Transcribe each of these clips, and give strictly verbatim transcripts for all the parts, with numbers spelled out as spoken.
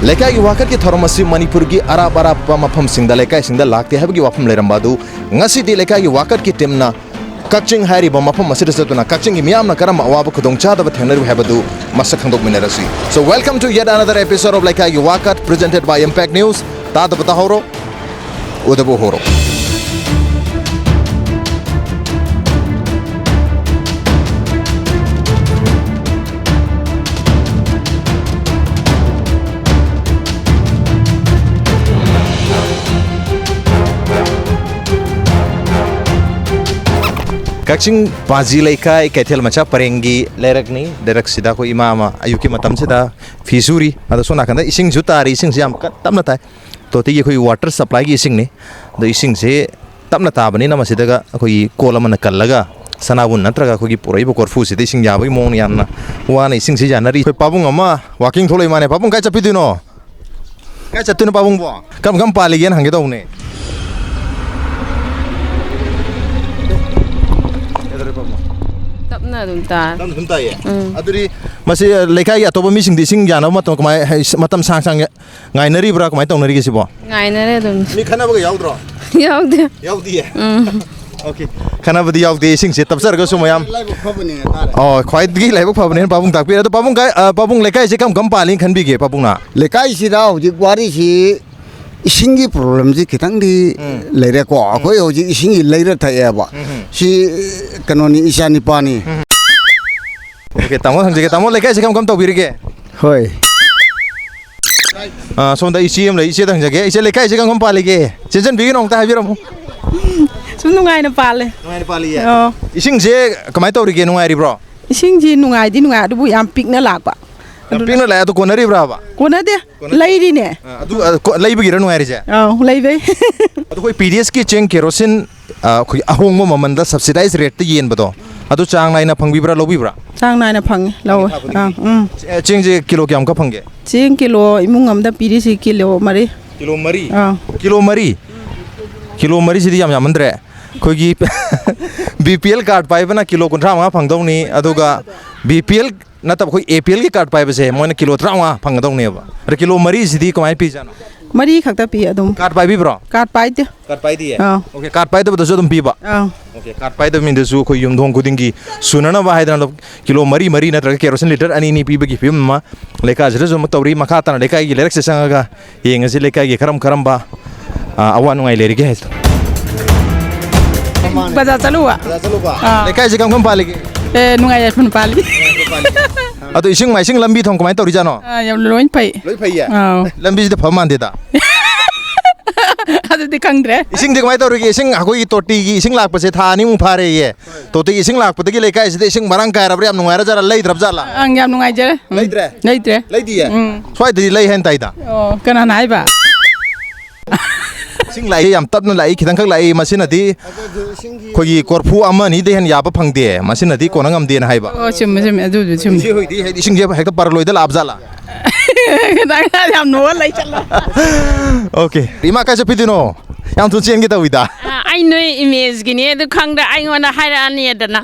ꯂꯩꯀꯥꯏꯒꯤ ꯋꯥꯀꯠꯀꯤ ꯊꯧꯔꯝ ꯑꯁꯤ ꯃꯅꯤꯄꯨꯔꯒꯤ ꯑꯔꯥꯞ ꯑꯔꯥꯞꯄ ꯃꯐꯝꯁꯤꯡꯗ, ꯂꯩꯀꯥꯏꯁꯤꯡꯗ ꯂꯥꯛꯇꯦ ꯍꯥꯏꯕꯒꯤ ꯋꯥꯐꯝ ꯂꯩꯔꯝꯕ ꯑꯗꯨ, ꯉꯁꯤꯗꯤ ꯂꯩꯀꯥꯏꯒꯤ ꯋꯥꯀꯠꯀꯤ ꯇꯤꯝꯅ ꯀꯛꯆꯤꯡ ꯍꯥꯏꯔꯤꯕ ꯃꯐꯝ ꯑꯁꯤꯗ ꯆꯠꯇꯨꯅ ꯀꯛꯆꯤꯡꯒꯤ ꯃꯤꯌꯥꯝꯅ ꯀꯔꯝꯕ ꯑꯋꯥꯕ ꯈꯨꯗꯣꯡꯆꯥꯗꯕ ꯊꯦꯡꯅꯔꯤꯕ ꯍꯥꯏꯕꯗꯨ ꯃꯁꯛ ꯈꯪꯗꯣꯛꯃꯤꯟꯅꯔꯁꯤ꯫ So, welcome to yet another episode of ꯂꯩꯀꯥꯏꯒꯤ ꯋꯥꯀꯠ, presented by Impact News. ꯇꯥꯗꯕ ꯇꯥꯍꯧꯔꯣ, ꯎꯗꯕ ꯎꯍꯧꯔꯣ꯫ ꯀꯛꯆꯤꯡ ꯄꯥꯖꯤ ꯂꯩꯀꯥꯏ ꯀꯩꯊꯦꯜ ꯃꯆꯥ ꯄꯔꯦꯡꯒꯤ ꯂꯩꯔꯛꯅꯤ꯫ ꯂꯩꯔꯛꯁꯤꯗ ꯑꯩꯈꯣꯏ ꯏꯃꯥ ꯑꯃ ꯑꯌꯨꯛꯀꯤ ꯃꯇꯝꯁꯤꯗ ꯐꯤ ꯁꯨꯔꯤ꯫ ꯑꯗꯣ ꯁꯣꯝ ꯅꯥꯀꯟꯗ ꯏꯁꯤꯡꯁꯨ ꯇꯥꯔꯤ꯫ ꯏꯁꯤꯡꯁꯤ ꯌꯥꯝ ꯀꯟ-, ꯇꯞꯅ ꯇꯥꯏ꯫ ꯇꯣꯇꯤꯒꯤ ꯑꯩꯈꯣꯏꯒꯤ water supplyꯒꯤ ꯏꯁꯤꯡꯅꯤ꯫ ꯑꯗꯣ ꯏꯁꯤꯡꯁꯤ ꯇꯞꯅ ꯇꯥꯕꯅꯤꯅ ꯃꯁꯤꯗꯒ ꯑꯩꯈꯣꯏꯒꯤ ꯀꯣꯜ ꯑꯃꯅ ꯀꯜꯂꯒ ꯁꯅꯥꯕꯨꯟ ꯅꯠꯇ꯭ꯔꯒ ꯑꯩꯈꯣꯏꯒꯤ ꯄꯨꯔꯛꯏꯕ ꯀꯣꯔꯐꯨꯁꯤꯗ ꯏꯁꯤꯡ ꯌꯥꯕꯒꯤ ꯃꯑꯣꯡꯅ ꯌꯥꯝꯅ ꯋꯥꯅ ꯏꯁꯤꯡꯁꯤ ꯌꯥꯅꯔꯤ꯫ ꯑꯩꯈꯣꯏ ꯄꯥꯕꯨꯡ ꯑꯃ walking ꯊꯣꯛꯂꯛꯏ ꯃꯥꯅꯦ꯫ ꯄꯥꯕꯨꯡ, ꯀꯥꯏ ꯆꯠꯄꯤꯗꯣꯏꯅꯣ? ꯀꯥꯏ ꯆꯠꯇꯣꯏꯅꯣ ꯄꯥꯕꯨꯡꯕꯣ? ꯀꯔꯝ ꯀꯔꯝ ꯄꯥꯜꯂꯤꯒꯦꯅ ꯍꯪꯒꯦ ꯇꯧꯕꯅꯦ꯫ ꯇꯞꯅ ꯑꯗꯨꯝ ꯇꯥ꯫ ꯇꯞꯅ ꯑꯗꯨꯝ ꯇꯥꯏꯌꯦ? ꯎꯝ꯫ ꯑꯗꯨꯗꯤ ꯃꯁꯤ ꯂꯩꯀꯥꯏꯒꯤ ꯑꯇꯣꯞꯄ ꯃꯤꯁꯤꯡꯗꯤ ꯏꯁꯤꯡ ꯌꯥꯅꯕ ꯃꯇꯝ ꯀꯃꯥꯏ-, ꯃꯇꯝ ꯁꯥꯡ ꯁꯥꯡ ꯉꯥꯏꯅꯔꯤꯕ꯭ꯔꯥ? ꯀꯃꯥꯏꯅ ꯇꯧꯅꯔꯤꯒꯦ ꯁꯤꯕꯣ? ꯉꯥꯏꯅꯔꯦ ꯑꯗꯨꯝ꯫ ꯃꯤ ꯈꯠꯅꯕꯒ ꯌꯥꯎꯗ꯭ꯔꯣ? ꯌꯥꯎꯗꯦ꯫ ꯌꯥꯎꯗꯤꯌꯦ? ꯎꯝ꯫ Okay꯫ ꯈꯠꯅꯕꯗꯤ ꯌꯥꯎꯗꯦ, ꯏꯁꯤꯡꯁꯦ ꯇꯞꯆꯔꯒꯁꯨ ꯃꯌꯥꯝ꯫ ꯂꯥꯏꯕꯛ ꯐꯕꯅꯦꯅ ꯇꯥꯔꯦ꯫ ꯑꯣ, ꯈ꯭ꯋꯥꯏꯗꯒꯤ ꯂꯥꯏꯕꯛ ꯐꯕꯅꯦꯅ ꯄꯥꯕꯨꯡ ꯇꯥꯛꯄꯤꯔꯦ꯫ ꯑꯗꯣ ꯄꯥꯕꯨꯡ ꯀꯥꯏ-, ꯑ, ꯄꯥꯕꯨꯡ, ꯂꯩꯀꯥꯏꯁꯦ ꯀꯔꯝ ꯀꯔꯝ ꯄꯥꯜꯂꯤ ꯈꯟꯕꯤꯒꯦ ꯄꯥꯕꯨꯡꯅ? ꯂꯩꯀꯥꯏꯁꯤꯗ ꯍꯧꯖꯤꯛ ꯋꯥꯔꯤꯁꯤ ꯏꯁꯤꯡꯒꯤ problemꯁꯤ ꯈꯤꯇꯪꯗꯤ ꯎꯝ꯫ ꯂꯩꯔꯦꯀꯣ꯫ ꯎꯝ꯫ ꯑꯩꯈꯣꯏ ꯍꯧꯖꯤꯛ ꯏꯁꯤꯡꯒꯤ ꯂꯩꯔ ꯊꯛꯑꯦꯕ꯫ ꯎꯝ ꯎꯝ꯫ ꯁꯤ ꯀꯩꯅꯣꯅꯤ, ꯏꯆꯥ ꯅꯤꯄꯥꯅꯤ꯫ ꯎꯝ꯫ Okay, ꯇꯥꯃꯣ ꯍꯪꯖꯒꯦ꯫ ꯇꯥꯃꯣ, ꯂꯩꯀꯥꯏꯁꯦ ꯀꯔꯝ ꯀꯔꯝ ꯇꯧꯕꯤꯔꯤꯒꯦ? ꯍꯣꯏ꯫ ꯑꯥ, ꯁꯣꯝꯗ ꯏꯆꯦ ꯑꯃ ꯂꯩ, ꯏꯆꯦꯗ ꯍꯪꯖꯒꯦ꯫ ꯏꯆꯦ, ꯂꯩꯀꯥꯏꯁꯦ ꯀꯔꯝ ꯀꯔꯝ ꯄꯥꯜꯂꯤꯒꯦ? ꯆꯦꯟꯖꯟꯕꯤꯒꯅꯣ, ꯑꯃꯨꯛꯇ ꯍꯥꯏꯕꯤꯔꯝꯃꯨ꯫ ꯁꯨꯝ ꯅꯨꯡꯉꯥꯏꯅ ꯄꯥꯜꯂꯦ꯫ ꯅꯨꯡꯉꯥꯏꯅ ꯄꯥꯜꯂꯤꯌꯦ? ꯑꯣ꯫ ꯏꯁꯤꯡꯁꯦ ꯀꯃꯥꯏꯅ ꯇꯧꯔꯤꯒꯦ? ꯅꯨꯡꯉꯥꯏꯔꯤꯕ꯭ꯔꯣ? ꯏꯁꯤꯡꯁꯤ ꯅꯨꯡꯉꯥꯏꯗꯤ ꯅꯨꯡꯉꯥꯏ, ꯑꯗꯨꯕꯨ ꯌꯥꯝ ꯄꯤꯛꯅ ꯂꯥꯛꯄ꯫ ꯌꯥꯝ ꯑꯗꯨꯅ ꯄꯤꯛꯅ ꯂꯥꯛꯑꯦ, ꯑꯗꯨ ꯀꯣꯟꯅꯔꯤꯕ꯭ꯔꯥꯕ? ꯀꯣꯟꯅꯗꯦ꯫ ꯀꯣꯟꯅ-, ꯂꯩꯔꯤꯅꯦ꯫ ꯑꯥ, ꯑꯗꯨ, ꯑꯥ, ꯀꯣ-, ꯂꯩꯕꯒꯤꯔ ꯅꯨꯡꯉꯥꯏꯔꯤꯁꯦ? ꯑꯧ, ꯂꯩꯕꯩ꯫ ꯑꯗꯣ ꯑꯩꯈꯣꯏ ꯄꯤ ꯗꯤ ꯑꯦꯁꯀꯤ ꯆꯦꯡ ꯀꯦꯔꯣꯁꯤꯟ, ꯑꯥ, ꯑꯩꯈꯣꯏꯒꯤ ꯑꯍꯣꯡꯕ ꯃꯃꯜꯗ subsidized rateꯇ ꯌꯦꯟꯕꯗꯣ, ꯑꯗꯨ ꯆꯥꯡ ꯅꯥꯏꯅ ꯐꯪꯕꯤꯕ꯭ꯔꯥ, ꯂꯧꯕꯤꯕ꯭ꯔꯥ? ꯆꯥꯡ ꯅꯥꯏꯅ ꯐꯪꯉꯤ, ꯂꯧꯋꯦ꯫ ꯊꯥ ꯈꯨꯗꯤꯡꯒꯤ? ꯑꯥ, ꯎꯝ꯫ ꯑꯦ, ꯆꯦꯡꯁꯦ ꯀꯤꯂꯣ ꯀꯌꯥꯃꯨꯛꯀ ꯐꯪꯒꯦ? ꯆꯦꯡ ꯀꯤꯂꯣ ꯏꯃꯨꯡ ꯑꯃꯗ ꯄꯤꯔꯤꯁꯤ ꯀꯤꯂꯣ ꯃꯔꯤ꯫ ꯀꯤꯂꯣ ꯃꯔꯤ? ꯑꯥ꯫ ꯀꯤꯂꯣ ꯃꯔꯤ? ꯀꯤꯂꯣ ꯃꯔꯤꯁꯤꯗꯤ ꯌꯥꯝ ꯌꯥꯝꯃꯟꯗ꯭ꯔꯦ꯫ ꯑꯩꯈꯣꯏꯒꯤ B P L card ꯄꯥꯏꯕꯅ ꯀꯤꯂꯣ ꯀꯨꯟꯊ꯭ꯔꯥ ꯃꯉꯥ ꯐꯪꯗꯧꯅꯤ, ꯑꯗꯨꯒ B P L ꯅꯠꯇꯕ, ꯑꯩꯈꯣꯏ ꯑꯦ ꯄꯤ ꯑꯦꯜꯒꯤ ꯀꯥꯔꯗ ꯄꯥꯏꯕꯁꯦ ꯃꯣꯏꯅ ꯀꯤꯂꯣ ꯇꯔꯥꯃꯉꯥ ꯐꯪꯒꯗꯧꯅꯦꯕ꯫ ꯑꯗ ꯀꯤꯂꯣ ꯃꯔꯤꯁꯤꯗꯤ ꯀꯃꯥꯏꯅ ꯄꯤꯖꯥꯠꯅꯣ? ꯃꯔꯤ ꯈꯛꯇ ꯄꯤ ꯑꯗꯨꯝ꯫ ꯀꯥꯔꯗ ꯄꯥꯏꯕꯤꯕ꯭ꯔꯣ? ꯀꯥꯔꯗ ꯄꯥꯏꯗꯦ꯫ ꯀꯥꯔꯗ ꯄꯥꯏꯗꯤꯌꯦ? ꯑꯥ꯫ ꯑꯣꯀꯦ, ꯀꯥꯔꯗ ꯄꯥꯏꯗꯕꯗꯁꯨ ꯑꯗꯨꯝ ꯄꯤꯕ? ꯑꯥ꯫ ꯑꯣꯀꯦ, ꯀꯥꯔꯗ ꯄꯥꯏꯗꯕ ꯃꯤꯗꯁꯨ ꯑꯩꯈꯣꯏ ꯌꯨꯝꯊꯣꯡ ꯈꯨꯗꯤꯡꯒꯤ ꯁꯨꯅꯅꯕ ꯍꯥꯏꯗꯅ ꯀꯤꯂꯣ ꯃꯔꯤ ꯃꯔꯤ ꯅꯠꯇ꯭ꯔꯒ ꯀꯦꯔꯣꯁꯤꯟ ꯂꯤꯇꯔ ꯑꯅꯤ ꯑꯅꯤ ꯄꯤꯕꯒꯤ ꯐꯤꯕꯝ ꯑꯃ ꯂꯩꯀꯥꯏꯁꯤꯗꯁꯨ ꯑꯃꯨꯛ ꯇꯧꯔꯤ꯫ ꯃꯈꯥ ꯇꯥꯅ ꯂꯩꯀꯥꯏꯒꯤ ꯂꯩꯔꯛꯁꯦ ꯆꯪꯉꯒ ꯌꯦꯡꯉꯁꯤ, ꯂꯩꯀꯥꯏꯒꯤ ꯀꯔꯝ ꯀꯔꯝꯕ, ꯑ, ꯑꯋꯥ ꯅꯨꯡꯉꯥꯏ ꯂꯩꯔꯤꯒꯦ ꯍꯥꯏꯗꯣ꯫ ꯕꯖꯥꯔ ꯆꯠꯂꯨꯕ꯫ ꯕꯖꯥꯔ ꯆꯠꯂꯨꯕ? ꯑꯥ꯫ ꯂꯩꯀꯥꯏꯁꯦ ꯀꯔꯝ ꯀꯔꯝ ꯄꯥꯜꯂꯤꯒꯦ? ꯑꯦ, ꯅꯨꯡꯉꯥꯏ ꯌꯥꯏꯐꯅ ꯄꯥꯜꯂꯤ꯫ ꯑꯗꯣ ꯏꯁꯤꯡ ꯃꯥꯏꯁꯤꯡ, ꯂꯝꯕꯤ ꯊꯣꯡ ꯀꯃꯥꯏꯅ ꯇꯧꯔꯤꯖꯥꯠꯅꯣ? ꯑꯥ, ꯌꯥꯝ ꯂꯣꯏ ꯐꯩ꯫ ꯂꯣꯏ ꯐꯩꯌꯦ? ꯑꯥꯎ꯫ ꯂꯝꯕꯤꯁꯤꯗ ꯐꯕ ꯃꯥꯟꯗꯦꯗ꯫ ꯑꯗꯨꯗꯤ ꯈꯪꯗ꯭ꯔꯦ꯫ ꯏꯁꯤꯡꯗꯤ ꯀꯃꯥꯏꯅ ꯇꯧꯔꯤꯒꯦ? ꯏꯁꯤꯡ, ꯑꯩꯈꯣꯏꯒꯤ ꯇꯣꯇꯤꯒꯤ ꯏꯁꯤꯡ ꯂꯥꯛꯄꯁꯦ ꯊꯥ ꯑꯅꯤꯃꯨꯛ ꯐꯥꯔꯦꯌꯦ꯫ ꯇꯣꯇꯤꯒꯤ ꯏꯁꯤꯡ ꯂꯥꯛꯄꯗꯒꯤ ꯂꯩꯀꯥꯏꯁꯤꯗ ꯏꯁꯤꯡ ꯃꯔꯥꯡ ꯀꯥꯏꯔꯕ꯭ꯔꯥ? ꯌꯥꯝ ꯅꯨꯡꯉꯥꯏꯔꯖꯥꯠꯂꯥ? ꯂꯩꯗ꯭ꯔꯕꯖꯥꯠꯂꯥ? ꯑꯪ, ꯌꯥꯝ ꯅꯨꯡꯉꯥꯏꯖꯔꯦ꯫ ꯎꯝ꯫ ꯂꯩꯇ꯭ꯔꯦ? ꯂꯩꯇ꯭ꯔꯦ꯫ ꯂꯩꯗꯤꯌꯦ? ꯎꯝ꯫ ꯁ꯭ꯋꯥꯏꯗꯗꯤ ꯂꯩ ꯍꯥꯏꯅ ꯇꯥꯏꯗ꯫ ꯑꯣ, ꯀꯅꯥꯅ ꯍꯥꯏꯕ? ꯏꯁꯤꯡ ꯂꯥꯛꯏ, ꯌꯥꯝ ꯇꯞꯅ ꯂꯥꯛꯏ, ꯈꯤꯇꯪꯈꯛ ꯂꯥꯛꯏ꯫ ꯃꯁꯤꯅꯗꯤ ꯑꯩꯈꯣꯏꯒꯤ ꯀꯣꯔꯐꯨ ꯑꯃ ꯑꯅꯤꯗꯩ ꯍꯦꯟꯅ ꯌꯥꯕ ꯐꯪꯗꯦ꯫ ꯃꯁꯤꯅꯗꯤ ꯀꯣꯟꯅ ꯉꯝꯗꯦꯅ ꯍꯥꯏꯕ꯫ ꯑꯣ, ꯆꯨꯝꯃꯦ, ꯆꯨꯝꯃꯦ, ꯑꯗꯨꯁꯨ ꯆꯨꯝꯃꯦ꯫ ꯏꯆꯦ ꯍꯣꯏꯗꯤ ꯍꯥꯏꯗꯤ ꯏꯁꯤꯡꯁꯦ ꯍꯦꯛꯇ ꯄꯔꯂꯣꯏꯗ ꯂꯥꯛꯑꯕ ꯖꯥꯠꯂꯥ? ꯈꯤꯇꯪ ꯌꯥꯝ ꯅꯣꯛꯑ ꯂꯩ ꯆꯠꯂꯣ꯫ ꯑꯣꯀꯦ꯫ ꯏꯃꯥ, ꯀꯥꯏ ꯆꯠꯄꯤꯗꯣꯏꯅꯣ? ꯌꯥꯝ ꯊꯨꯅ ꯆꯦꯟꯒꯦ ꯇꯧꯋꯤꯗ꯫ ꯑ, ꯑꯩ ꯅꯣꯏ ꯏꯃꯦꯖꯀꯤꯅꯦ ꯑꯗꯨ ꯈꯪꯗ ꯑꯩꯉꯣꯟꯗ ꯍꯥꯏꯔꯛꯑꯅꯤꯗꯅ꯫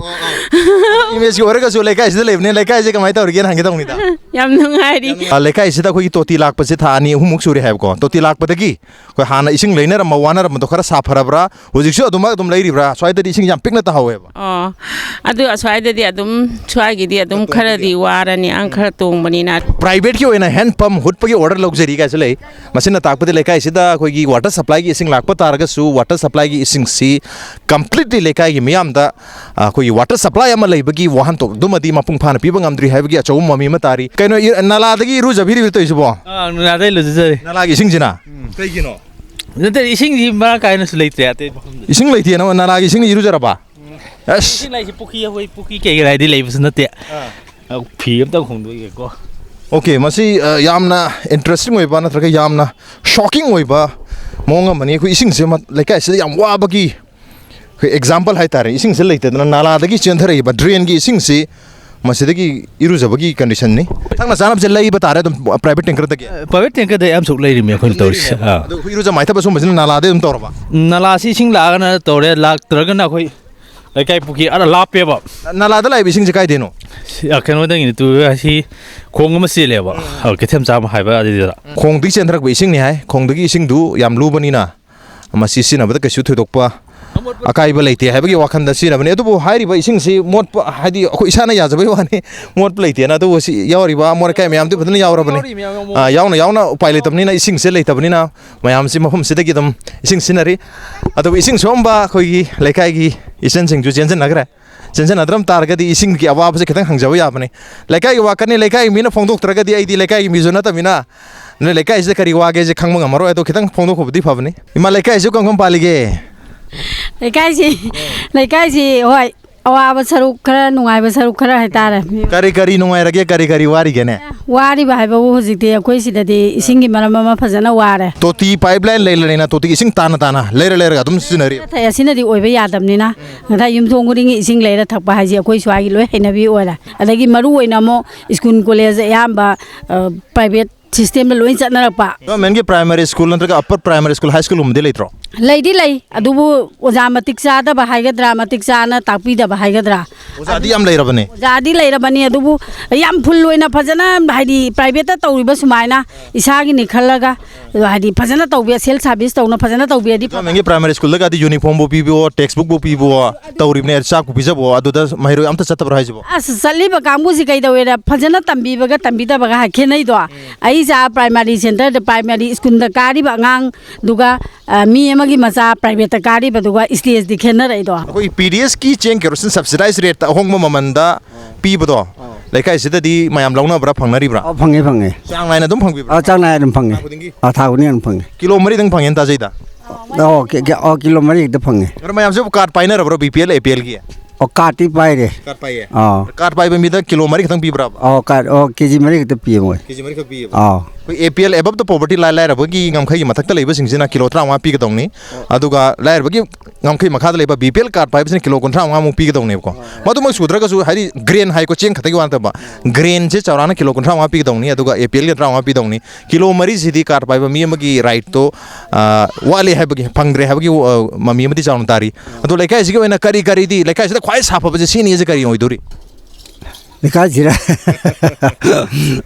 ꯏꯃꯦꯖꯀꯤ ꯑꯣꯏꯔꯒꯁꯨ ꯂꯩꯀꯥꯏꯁꯤꯗ ꯂꯩꯕꯅꯦ, ꯂꯩꯀꯥꯏꯁꯦ ꯀꯃꯥꯏꯅ ꯇꯧꯔꯤꯒꯦꯅ ꯍꯪꯒꯦ ꯇꯧꯕꯅꯤꯗ꯫ ꯌꯥꯝ ꯅꯨꯡꯉꯥꯏꯔꯤ꯫ ꯑ, ꯂꯩꯀꯥꯏꯁꯤꯗ ꯑꯩꯈꯣꯏꯒꯤ ꯇꯣꯇꯤ ꯂꯥꯛꯄꯁꯦ ꯊꯥ ꯑꯅꯤ ꯑꯍꯨꯝꯃꯨꯛ ꯁꯨꯔꯦ ꯍꯥꯏꯕꯀꯣ꯫ ꯇꯣꯇꯤ ꯂꯥꯛꯄꯗꯒꯤ ꯑꯩꯈꯣꯏ ꯍꯥꯟꯅ ꯏꯁꯤꯡ ꯂꯩꯅꯔꯝꯕ ꯋꯥꯅꯔꯝꯕꯗꯣ ꯈꯔ ꯁꯥꯐꯔꯕ꯭ꯔꯥ? ꯍꯧꯖꯤꯛꯁꯨ ꯑꯗꯨꯃꯛ ꯑꯗꯨꯝ ꯂꯩꯔꯤꯕ꯭ꯔꯥ? ꯁ꯭ꯋꯥꯏꯗꯗꯤ ꯏꯁꯤꯡ ꯌꯥꯝ ꯄꯤꯛꯅ ꯇꯥꯍꯧꯋꯦꯕ꯫ ꯑꯣ, ꯑꯗꯨ ꯑꯁ꯭ꯋꯥꯏꯗꯗꯤ ꯑꯗꯨꯝ, ꯁ꯭ꯋꯥꯏꯒꯤꯗꯤ ꯑꯗꯨꯝ ꯈꯔꯗꯤ ꯋꯥꯔꯅꯤ, ꯑꯪ ꯈꯔ ꯇꯣꯡꯕꯅꯤꯅ꯫ ꯄ꯭ꯔꯥꯏꯚꯦꯠꯀꯤ ꯑꯣꯏꯅ ꯍꯦꯟ ꯄꯝ ꯍꯨꯠꯄꯒꯤ ꯑꯣꯔꯗꯔ ꯂꯧꯖꯔꯤ ꯀꯥꯏꯁꯨ ꯂꯩ꯫ ꯃꯁꯤꯅ ꯇꯥꯛꯄꯗꯤ ꯂꯩꯀꯥꯏꯁꯤꯗ ꯑꯩꯈꯣꯏꯒꯤ ꯋꯥꯇꯔ ꯁꯄ꯭ꯂꯥꯏꯒꯤ ꯏꯁꯤꯡ ꯂꯥꯛꯄ ꯇꯥꯔꯒꯁꯨ, ꯋꯥꯇꯔ ꯁꯄ꯭ꯂꯥꯏꯒꯤ ꯏꯁꯤꯡꯁꯤ ꯀꯝꯄ꯭ꯂꯤꯠꯂꯤ ꯂꯩꯀꯥꯏꯒꯤ ꯃꯤꯌꯥꯝꯗ, ꯑ, ꯑꯩꯈꯣꯏꯒꯤ ꯋꯥꯇꯔ ꯁꯄ꯭ꯂꯥꯏ ꯑꯃ ꯂꯩꯕꯒꯤ ꯋꯥꯍꯟꯊꯣꯛ ꯑꯗꯨꯃꯗꯤ ꯃꯄꯨꯡ ꯐꯥꯅ ꯄꯤꯕ ꯉꯝꯗ꯭ꯔꯤ ꯍꯥꯏꯕꯒꯤ ꯑꯆꯧꯕ ꯃꯃꯤ ꯑꯃ ꯇꯥꯔꯤ꯫ ꯀꯩꯅꯣ, ꯏ-, ꯅꯂꯥꯗꯒꯤ ꯏꯔꯨꯖꯕꯤꯔꯤꯕ ꯇꯧꯔꯤꯁꯤꯕꯣ? ꯑꯥ, ꯅꯂꯥꯗꯒꯤ ꯂꯨꯖꯖꯔꯤ꯫ ꯅꯂꯥꯒꯤ ꯏꯁꯤꯡꯁꯤꯅ? ꯎꯝ꯫ ꯀꯩꯒꯤꯅꯣ? ꯅꯠꯇꯦ, ꯏꯁꯤꯡꯁꯤ ꯃꯔꯥꯡ ꯀꯥꯏꯅꯁꯨ ꯂꯩꯇ꯭ꯔꯦ ꯑꯇꯩ ꯃꯐꯝꯗ꯫ ꯏꯁꯤꯡ ꯂꯩꯇꯦꯅ ꯅꯂꯥꯒꯤ ꯏꯁꯤꯡꯅ ꯏꯔꯨꯖꯔꯕ? ꯑꯁ! ꯏꯁꯤꯡ ꯂꯩꯁꯤ ꯄꯨꯈ꯭ꯔꯤ, ꯑꯩꯈꯣꯏ ꯄꯨꯈ꯭ꯔꯤ ꯀꯩꯀꯩ ꯍꯥꯏꯗꯤ ꯂꯩꯕꯁꯨ ꯅꯠꯇꯦ꯫ ꯑꯥ꯫ ꯑ, ꯐꯤ ꯑꯝꯇꯪ ꯍꯣꯡꯗꯣꯛꯏꯒꯦꯀꯣ꯫ ꯑꯣꯀꯦ, ꯃꯁꯤ, ꯑ, ꯌꯥꯝꯅ ꯏꯟꯇꯔꯦꯁꯇꯤꯡ ꯑꯣꯏꯕ ꯅꯠꯇ꯭ꯔꯒ ꯌꯥꯝꯅ ꯁꯣꯀꯤꯡ ꯑꯣꯏꯕ ꯃꯑꯣꯡ ꯑꯃꯅꯤ꯫ ꯑꯩꯈꯣꯏ ꯏꯁꯤꯡꯁꯦ ꯃ-, ꯂꯩꯀꯥꯏꯁꯤꯗ ꯌꯥꯝ ꯋꯥꯕꯒꯤ ꯑꯩꯈꯣꯏ ꯑꯦꯛꯖꯥꯝꯄꯜ ꯍꯥꯏꯇꯥꯔꯦ, ꯏꯁꯤꯡꯁꯦ ꯂꯩꯇꯗꯅ ꯅꯥꯂꯥꯗꯒꯤ ꯆꯦꯟꯊꯔꯛꯏꯕ ꯗ꯭ꯔꯦꯟꯒꯤ ꯏꯁꯤꯡꯁꯤ ꯃꯁꯤꯗꯒꯤ ꯏꯔꯨꯖꯕꯒꯤ ꯀꯟꯗꯤꯁꯟꯅꯤ꯫ ꯊꯛꯅ ꯆꯥꯅꯕꯁꯦ ꯂꯩꯕ ꯇꯥꯔꯦ ꯑꯗꯨꯝ ꯄ꯭ꯔꯥꯏꯚꯦꯠ ꯇꯦꯡꯀꯔꯗꯒꯤ꯫ ꯑ, ꯄ꯭ꯔꯥꯏꯚꯦꯠ ꯇꯦꯡꯀꯔꯗ ꯑꯌꯥꯝ ꯁꯔꯨꯛ ꯂꯩꯔꯤꯃꯤ ꯑꯩꯈꯣꯏꯅ ꯇꯧꯔꯤꯁꯦ꯫ ꯂꯩꯔꯤꯅꯦꯕ꯫ ꯑꯥ꯫ ꯑꯗꯨ ꯑꯩꯈꯣꯏ ꯏꯔꯨꯖ ꯃꯥꯏꯊꯕ ꯁꯨꯝꯕꯁꯤꯅ ꯅꯥꯂꯥꯗꯩ ꯑꯗꯨꯝ ꯇꯧꯔꯕ? ꯎꯝ, ꯅꯥꯂꯥꯁꯤ ꯏꯁꯤꯡ ꯂꯥꯛꯑꯒꯅ ꯇꯧꯔꯦ, ꯂꯥꯛꯇ꯭ꯔꯒꯅ ꯑꯩꯈꯣꯏ ꯂꯩꯀꯥꯏ ꯄꯨꯈ꯭ꯔꯤ ꯑꯥꯗ ꯂꯥꯞꯄꯦꯕ꯫ ꯅꯂꯥꯗ ꯂꯥꯛꯏꯕ ꯏꯁꯤꯡꯁꯦ ꯀꯥꯏꯗꯩꯅꯣ? ꯁꯤ, ꯑ, ꯀꯩꯅꯣꯗꯒꯤꯅꯤ, ꯇꯨ-, ꯁꯤ ꯈꯣꯡ ꯑꯃ ꯆꯦꯜꯂꯦꯕ꯫ ꯎꯝ꯫ ꯑ, ꯀꯩꯊꯦꯜ ꯃꯆꯥ ꯑꯃ ꯍꯥꯏꯕ ꯑꯗꯨꯗ꯫ ꯈꯣꯡꯗꯒꯤ ꯆꯦꯟꯊꯔꯛꯄ ꯏꯁꯤꯡꯅꯤ ꯍꯥꯏ꯫ ꯈꯣꯡꯗꯒꯤ ꯏꯁꯤꯡꯗꯨ ꯌꯥꯝ ꯂꯨꯕꯅꯤꯅ ꯃꯁꯤ ꯁꯤꯖꯤꯟꯅꯕꯗ ꯀꯩꯁꯨ ꯊꯣꯏꯗꯣꯛꯄ ꯑꯀꯥꯏꯕ ꯂꯩꯇꯦ ꯍꯥꯏꯕꯒꯤ ꯋꯥꯈꯜꯗ ꯁꯤꯖꯤꯟꯅꯕꯅꯤ꯫ ꯑꯗꯨꯕꯨ ꯍꯥꯏꯔꯤꯕ ꯏꯁꯤꯡꯁꯤ ꯃꯣꯠꯄ, ꯍꯥꯏꯗꯤ ꯑꯩꯈꯣꯏ ꯏꯁꯥꯅ ꯌꯥꯖꯕꯩ ꯋꯥꯅꯤ, ꯃꯣꯠꯄ ꯂꯩꯇꯦꯅ꯫ ꯑꯗꯨꯕꯨ ꯁꯤ ꯌꯥꯎꯔꯤꯕ ꯑꯃꯣꯠ ꯑꯀꯥꯏ ꯃꯌꯥꯝꯗꯤ ꯐꯖꯅ ꯌꯥꯎꯔꯕꯅꯤ꯫ ꯌꯥꯎꯔꯤ ꯃꯌꯥꯝ ꯌꯥꯎꯔꯤ꯫ ꯑ, ꯌꯥꯎꯅ ꯌꯥꯎꯅ ꯎꯄꯥꯏ ꯂꯩꯇꯕꯅꯤꯅ ꯏꯁꯤꯡꯁꯦ ꯂꯩꯇꯕꯅꯤꯅ ꯃꯌꯥꯝꯁꯤ ꯃꯐꯝꯁꯤꯗꯒꯤ ꯑꯗꯨꯝ ꯏꯁꯤꯡ ꯁꯤꯖꯤꯟꯅꯔꯤ꯫ ꯑꯗꯨꯕꯨ ꯏꯁꯤꯡ ꯁꯣꯝꯕ ꯑꯩꯈꯣꯏꯒꯤ ꯂꯩꯀꯥꯏꯒꯤ ꯏꯆꯟꯁꯤꯡꯁꯨ ꯆꯦꯟꯁꯤꯟꯅꯈ꯭ꯔꯦ꯫ ꯆꯦꯟꯁꯤꯟꯅꯗ꯭ꯔꯝ ꯇꯥꯔꯒꯗꯤ ꯏꯁꯤꯡꯒꯤ ꯑꯋꯥꯕꯁꯦ ꯈꯤꯇꯪ ꯍꯪꯖꯕ ꯌꯥꯕꯅꯤ꯫ ꯂꯩꯀꯥꯏꯒꯤ ꯋꯥꯀꯠꯅꯤ, ꯂꯩꯀꯥꯏꯒꯤ ꯃꯤꯅ ꯐꯣꯡꯗꯣꯛꯇ꯭ꯔꯒꯗꯤ ꯑꯩꯗꯤ ꯂꯩꯀꯥꯏꯒꯤ ꯃꯤꯁꯨ ꯅꯠꯇꯕꯅꯤꯅ, ꯅꯣꯏ ꯂꯩꯀꯥꯏꯁꯤꯗ ꯀꯔꯤ ꯋꯥꯒꯦꯁꯦ ꯈꯪꯕ ꯉꯝꯃꯔꯣꯏ꯫ ꯑꯗꯣ ꯈꯤꯇꯪ ꯐꯣꯡꯗꯣꯛꯄꯕꯨꯗꯤ ꯐꯕꯅꯤ꯫ ꯏꯃꯥ, ꯂꯩꯀꯥꯏꯁꯤ ꯀꯔꯝ ꯀꯔꯝ ꯄꯥꯜꯂꯤꯒꯦ? ꯂꯩꯀꯥꯏꯁꯤ, ꯂꯩꯀꯥꯏꯁꯤ, ꯍꯣꯏ, ꯑꯋꯥꯕ ꯁꯔꯨꯛ ꯈꯔ, ꯅꯨꯡꯉꯥꯏꯕ ꯁꯔꯨꯛ ꯈꯔ ꯍꯥꯏꯇꯥꯔꯦ꯫ ꯀꯔꯤ ꯀꯔꯤ ꯅꯨꯡꯉꯥꯏꯔꯒꯦ, ꯀꯔꯤ ꯀꯔꯤ ꯋꯥꯔꯤꯒꯦꯅꯦ? ꯋꯥꯔꯤꯕ ꯍꯥꯏꯕꯕꯨ ꯍꯧꯖꯤꯛꯇꯤ ꯑꯩꯈꯣꯏ ꯁꯤꯗꯗꯤ ꯏꯁꯤꯡꯒꯤ ꯃꯔꯝ ꯑꯃ ꯐꯖꯅ ꯋꯥꯔꯦ꯫ ꯇꯣꯇꯤ pipeline ꯂꯩ ꯂꯩꯅ ꯇꯣꯇꯤ ꯏꯁꯤꯡ ꯇꯥꯅ ꯇꯥꯅ ꯂꯩꯔ ꯂꯩꯔꯒ ꯑꯗꯨꯝ ꯁꯤꯖꯤꯟꯅꯔꯤ꯫ ꯊꯛꯑꯦ, ꯑꯁꯤꯅꯗꯤ ꯑꯣꯏꯕ ꯌꯥꯗꯕꯅꯤꯅ, ꯉꯁꯥꯏ ꯌꯨꯝꯊꯣꯡ ꯈꯨꯗꯤꯡꯒꯤ ꯏꯁꯤꯡ ꯂꯩꯔ ꯊꯛꯄ ꯍꯥꯏꯁꯦ ꯑꯩꯈꯣꯏ ꯁ꯭ꯋꯥꯏꯒꯤ ꯂꯣꯏ ꯍꯩꯅꯕꯤ ꯑꯣꯏꯔꯦ꯫ ꯑꯗꯒꯤ ꯃꯔꯨ ꯑꯣꯏꯅ ꯑꯃꯨꯛ ꯁ꯭ꯀꯨꯜ ꯀꯣꯂꯦꯖ ꯑꯌꯥꯝꯕ, ꯑ, private systemꯗ ꯂꯣꯏ ꯆꯠꯅꯔꯛꯄ꯫ Governmentꯀꯤ primary school ꯅꯠꯇ꯭ꯔꯒ upper primary school, high schoolꯒꯨꯝꯕꯗꯤ ꯂꯩꯇ꯭ꯔꯣ? ꯂꯩꯗꯤ ꯂꯩ, ꯑꯗꯨꯕꯨ ꯑꯣꯖꯥ ꯃꯇꯤꯛ ꯆꯥꯗꯕ ꯍꯥꯏꯒꯗ꯭ꯔꯥ, ꯃꯇꯤꯛ ꯆꯥꯅ ꯇꯥꯛꯄꯤꯗꯕ ꯍꯥꯏꯒꯗ꯭ꯔꯥ? ꯑꯣꯖꯥꯗꯤ ꯌꯥꯝ ꯂꯩꯔꯕꯅꯦ꯫ ꯑꯣꯖꯥꯗꯤ ꯂꯩꯔꯕꯅꯤ, ꯑꯗꯨꯕꯨ ꯌꯥꯝ full ꯑꯣꯏꯅ ꯐꯖꯅ, ꯍꯥꯏꯗꯤ privateꯇ ꯇꯧꯔꯤꯕ ꯁꯨꯃꯥꯏꯅ ꯏꯁꯥꯒꯤꯅꯤ ꯈꯜꯂꯒ, ꯍꯥꯏꯗꯤ ꯐꯖꯅ ꯇꯧꯕꯤ, self service ꯇꯧꯅ ꯐꯖꯅ ꯇꯧꯕꯤꯔꯗꯤ ꯐꯕ꯫ Governmentꯀꯤ primary schoolꯗꯒꯗꯤ uniformꯕꯨ ꯄꯤꯕꯤꯌꯣ, textbookꯄꯨ ꯄꯤꯕꯤꯌꯣ, ꯇꯧꯔꯤꯕꯅꯦ, ꯆꯥꯛꯄꯨ ꯄꯤꯖꯕꯣ, ꯑꯗꯨꯗ ꯃꯍꯩꯔꯣꯏ ꯑꯝꯇ ꯆꯠꯇꯕ꯭ꯔꯣ ꯍꯥꯏꯁꯤꯕꯣ? ꯑꯁ, ꯆꯠꯂꯤꯕ ꯀꯥꯡꯕꯨꯁꯤ ꯀꯩꯗꯧꯋꯦꯗ, ꯐꯖꯅ ꯇꯝꯕꯤꯕꯒ ꯇꯝꯕꯤꯗꯕꯒ ꯍꯥꯏ ꯈꯦꯠꯅꯩꯗꯣ꯫ ꯑꯩ ꯏꯆꯥ primary centreꯗ, primary schoolꯗ ꯀꯥꯔꯤꯕ ꯑꯉꯥꯡꯗꯨꯒ, ꯑ, ꯃꯤ ꯑꯃꯒꯤ ꯃꯆꯥ privateꯇ ꯀꯥꯔꯤꯕꯗꯨꯒ stageꯗꯤ ꯈꯦꯠꯅꯔꯛꯏꯗꯣ꯫ ꯑꯩꯈꯣꯏ PDSꯀꯤ ꯆꯦꯡ kerosene subsidized rateꯇ ꯑꯍꯣꯡꯕ ꯃꯃꯜꯗ ꯄꯤꯕꯗꯣ, ꯑꯥ꯫ ꯂꯩꯀꯥꯏꯁꯤꯗꯗꯤ ꯃꯌꯥꯝ ꯂꯧꯅꯕ꯭ꯔꯥ, ꯐꯪꯅꯔꯤꯕ꯭ꯔꯥ? ꯑꯣ, ꯐꯪꯉꯦ, ꯐꯪꯉꯦ꯫ ꯆꯥꯡ ꯅꯥꯏꯅ ꯑꯗꯨꯝ ꯐꯪꯕꯤꯕ꯭ꯔꯥ? ꯑꯥ, ꯆꯥꯡ ꯅꯥꯏꯅ ꯑꯗꯨꯝ ꯐꯪꯉꯦ꯫ ꯊꯥ ꯈꯨꯗꯤꯡꯒꯤ? ꯑꯥ, ꯊꯥ ꯈꯨꯗꯤꯡꯒꯤ ꯑꯗꯨꯝ ꯐꯪꯉꯦ꯫ ꯀꯤꯂꯣ ꯃꯔꯤꯗꯪ ꯐꯪꯉꯦꯅ ꯇꯥꯖꯩꯗ? ꯑꯣ, ꯀꯦ-, ꯀꯦ-, ꯑꯣ, ꯀꯤꯂꯣ ꯃꯔꯤ ꯍꯦꯛꯇ ꯐꯪꯉꯦ꯫ ꯑꯗꯣ ꯃꯌꯥꯝꯁꯤꯕꯨ card ꯄꯥꯏꯅꯔꯕ꯭ꯔꯣ, BPL, APLꯒꯤ? ꯑꯣ, cardꯇꯤ ꯄꯥꯏꯔꯦ꯫ Card ꯄꯥꯏꯌꯦ? ꯑꯥ꯫ Card ꯄꯥꯏꯕ ꯃꯤꯗ ꯀꯤꯂꯣ ꯃꯔꯤ ꯈꯛꯇꯪ ꯄꯤꯕ꯭ꯔꯥ? ꯑꯣ, card, ꯑꯣ, KG ꯃꯔꯤ ꯈꯛꯇ ꯄꯤꯌꯦ ꯃꯣꯏ꯫ KG ꯃꯔꯤ ꯈꯛ ꯄꯤꯌꯦꯕ? ꯑꯥ꯫ ꯑꯩꯈꯣꯏ APL, above the poverty line, ꯂꯥꯏꯔꯕꯒꯤ ꯉꯝꯈꯩꯒꯤ ꯃꯊꯛꯇ ꯂꯩꯕꯁꯤꯡꯁꯤꯅ ꯀꯤꯂꯣ ꯇꯔꯥꯃꯉꯥ ꯄꯤꯒꯗꯧꯅꯤ꯫ ꯑꯣ꯫ ꯑꯗꯨꯒ ꯂꯥꯏꯔꯕꯒꯤ ꯉꯝꯈꯩ ꯃꯈꯥꯗ ꯂꯩꯕ ꯕꯤ ꯄꯤ ꯑꯦꯜ ꯀꯥꯔꯠ ꯄꯥꯏꯕꯁꯤꯅ ꯀꯤꯂꯣ ꯀꯨꯟꯊ꯭ꯔꯥ ꯃꯉꯥꯃꯨꯛ ꯄꯤꯒꯗꯧꯅꯦꯕꯀꯣ꯫ ꯃꯗꯨꯃꯛ ꯁꯨꯗ꯭ꯔꯒꯁꯨ, ꯍꯥꯏꯗꯤ, ꯒ꯭ꯔꯦꯟ ꯍꯥꯏꯀꯣ, ꯆꯦꯡ ꯈꯛꯇꯒꯤ ꯋꯥ ꯅꯠꯇꯕ, ꯒ꯭ꯔꯦꯟꯁꯦ ꯆꯥꯎꯔꯥꯛꯅ ꯀꯤꯂꯣ ꯀꯨꯟꯊ꯭ꯔꯥ ꯃꯉꯥ ꯄꯤꯒꯗꯧꯅꯤ, ꯑꯗꯨꯒ ꯑꯦ ꯄꯤ ꯑꯦꯜꯒꯤ ꯇꯔꯥꯃꯉꯥ ꯄꯤꯗꯧꯅꯤ꯫ ꯀꯤꯂꯣ ꯃꯔꯤꯁꯤꯗꯤ ꯀꯥꯔꯠ ꯄꯥꯏꯕ ꯃꯤ ꯑꯃꯒꯤ ꯔꯥꯏꯠꯇꯣ, ꯑ, ꯋꯥꯠꯂꯦ ꯍꯥꯏꯕꯒꯤ, ꯐꯪꯗ꯭ꯔꯦ ꯍꯥꯏꯕꯒꯤ, ꯑ, ꯃꯃꯤ ꯑꯃꯗꯤ ꯆꯥꯎꯅ ꯇꯥꯔꯤ꯫ ꯑꯗꯣ ꯂꯩꯀꯥꯏꯁꯤꯒꯤ ꯑꯣꯏꯅ ꯀꯔꯤ ꯀꯔꯤꯗꯤ, ꯂꯩꯀꯥꯏꯁꯤꯗ ꯈ꯭ꯋꯥꯏ ꯁꯥꯐꯕꯁꯦ ꯁꯤꯅꯤ ꯍꯥꯏꯁꯦ ꯀꯔꯤ ꯑꯣꯏꯗꯣꯔꯤ? ꯂꯩꯀꯥꯏꯁꯤꯔ?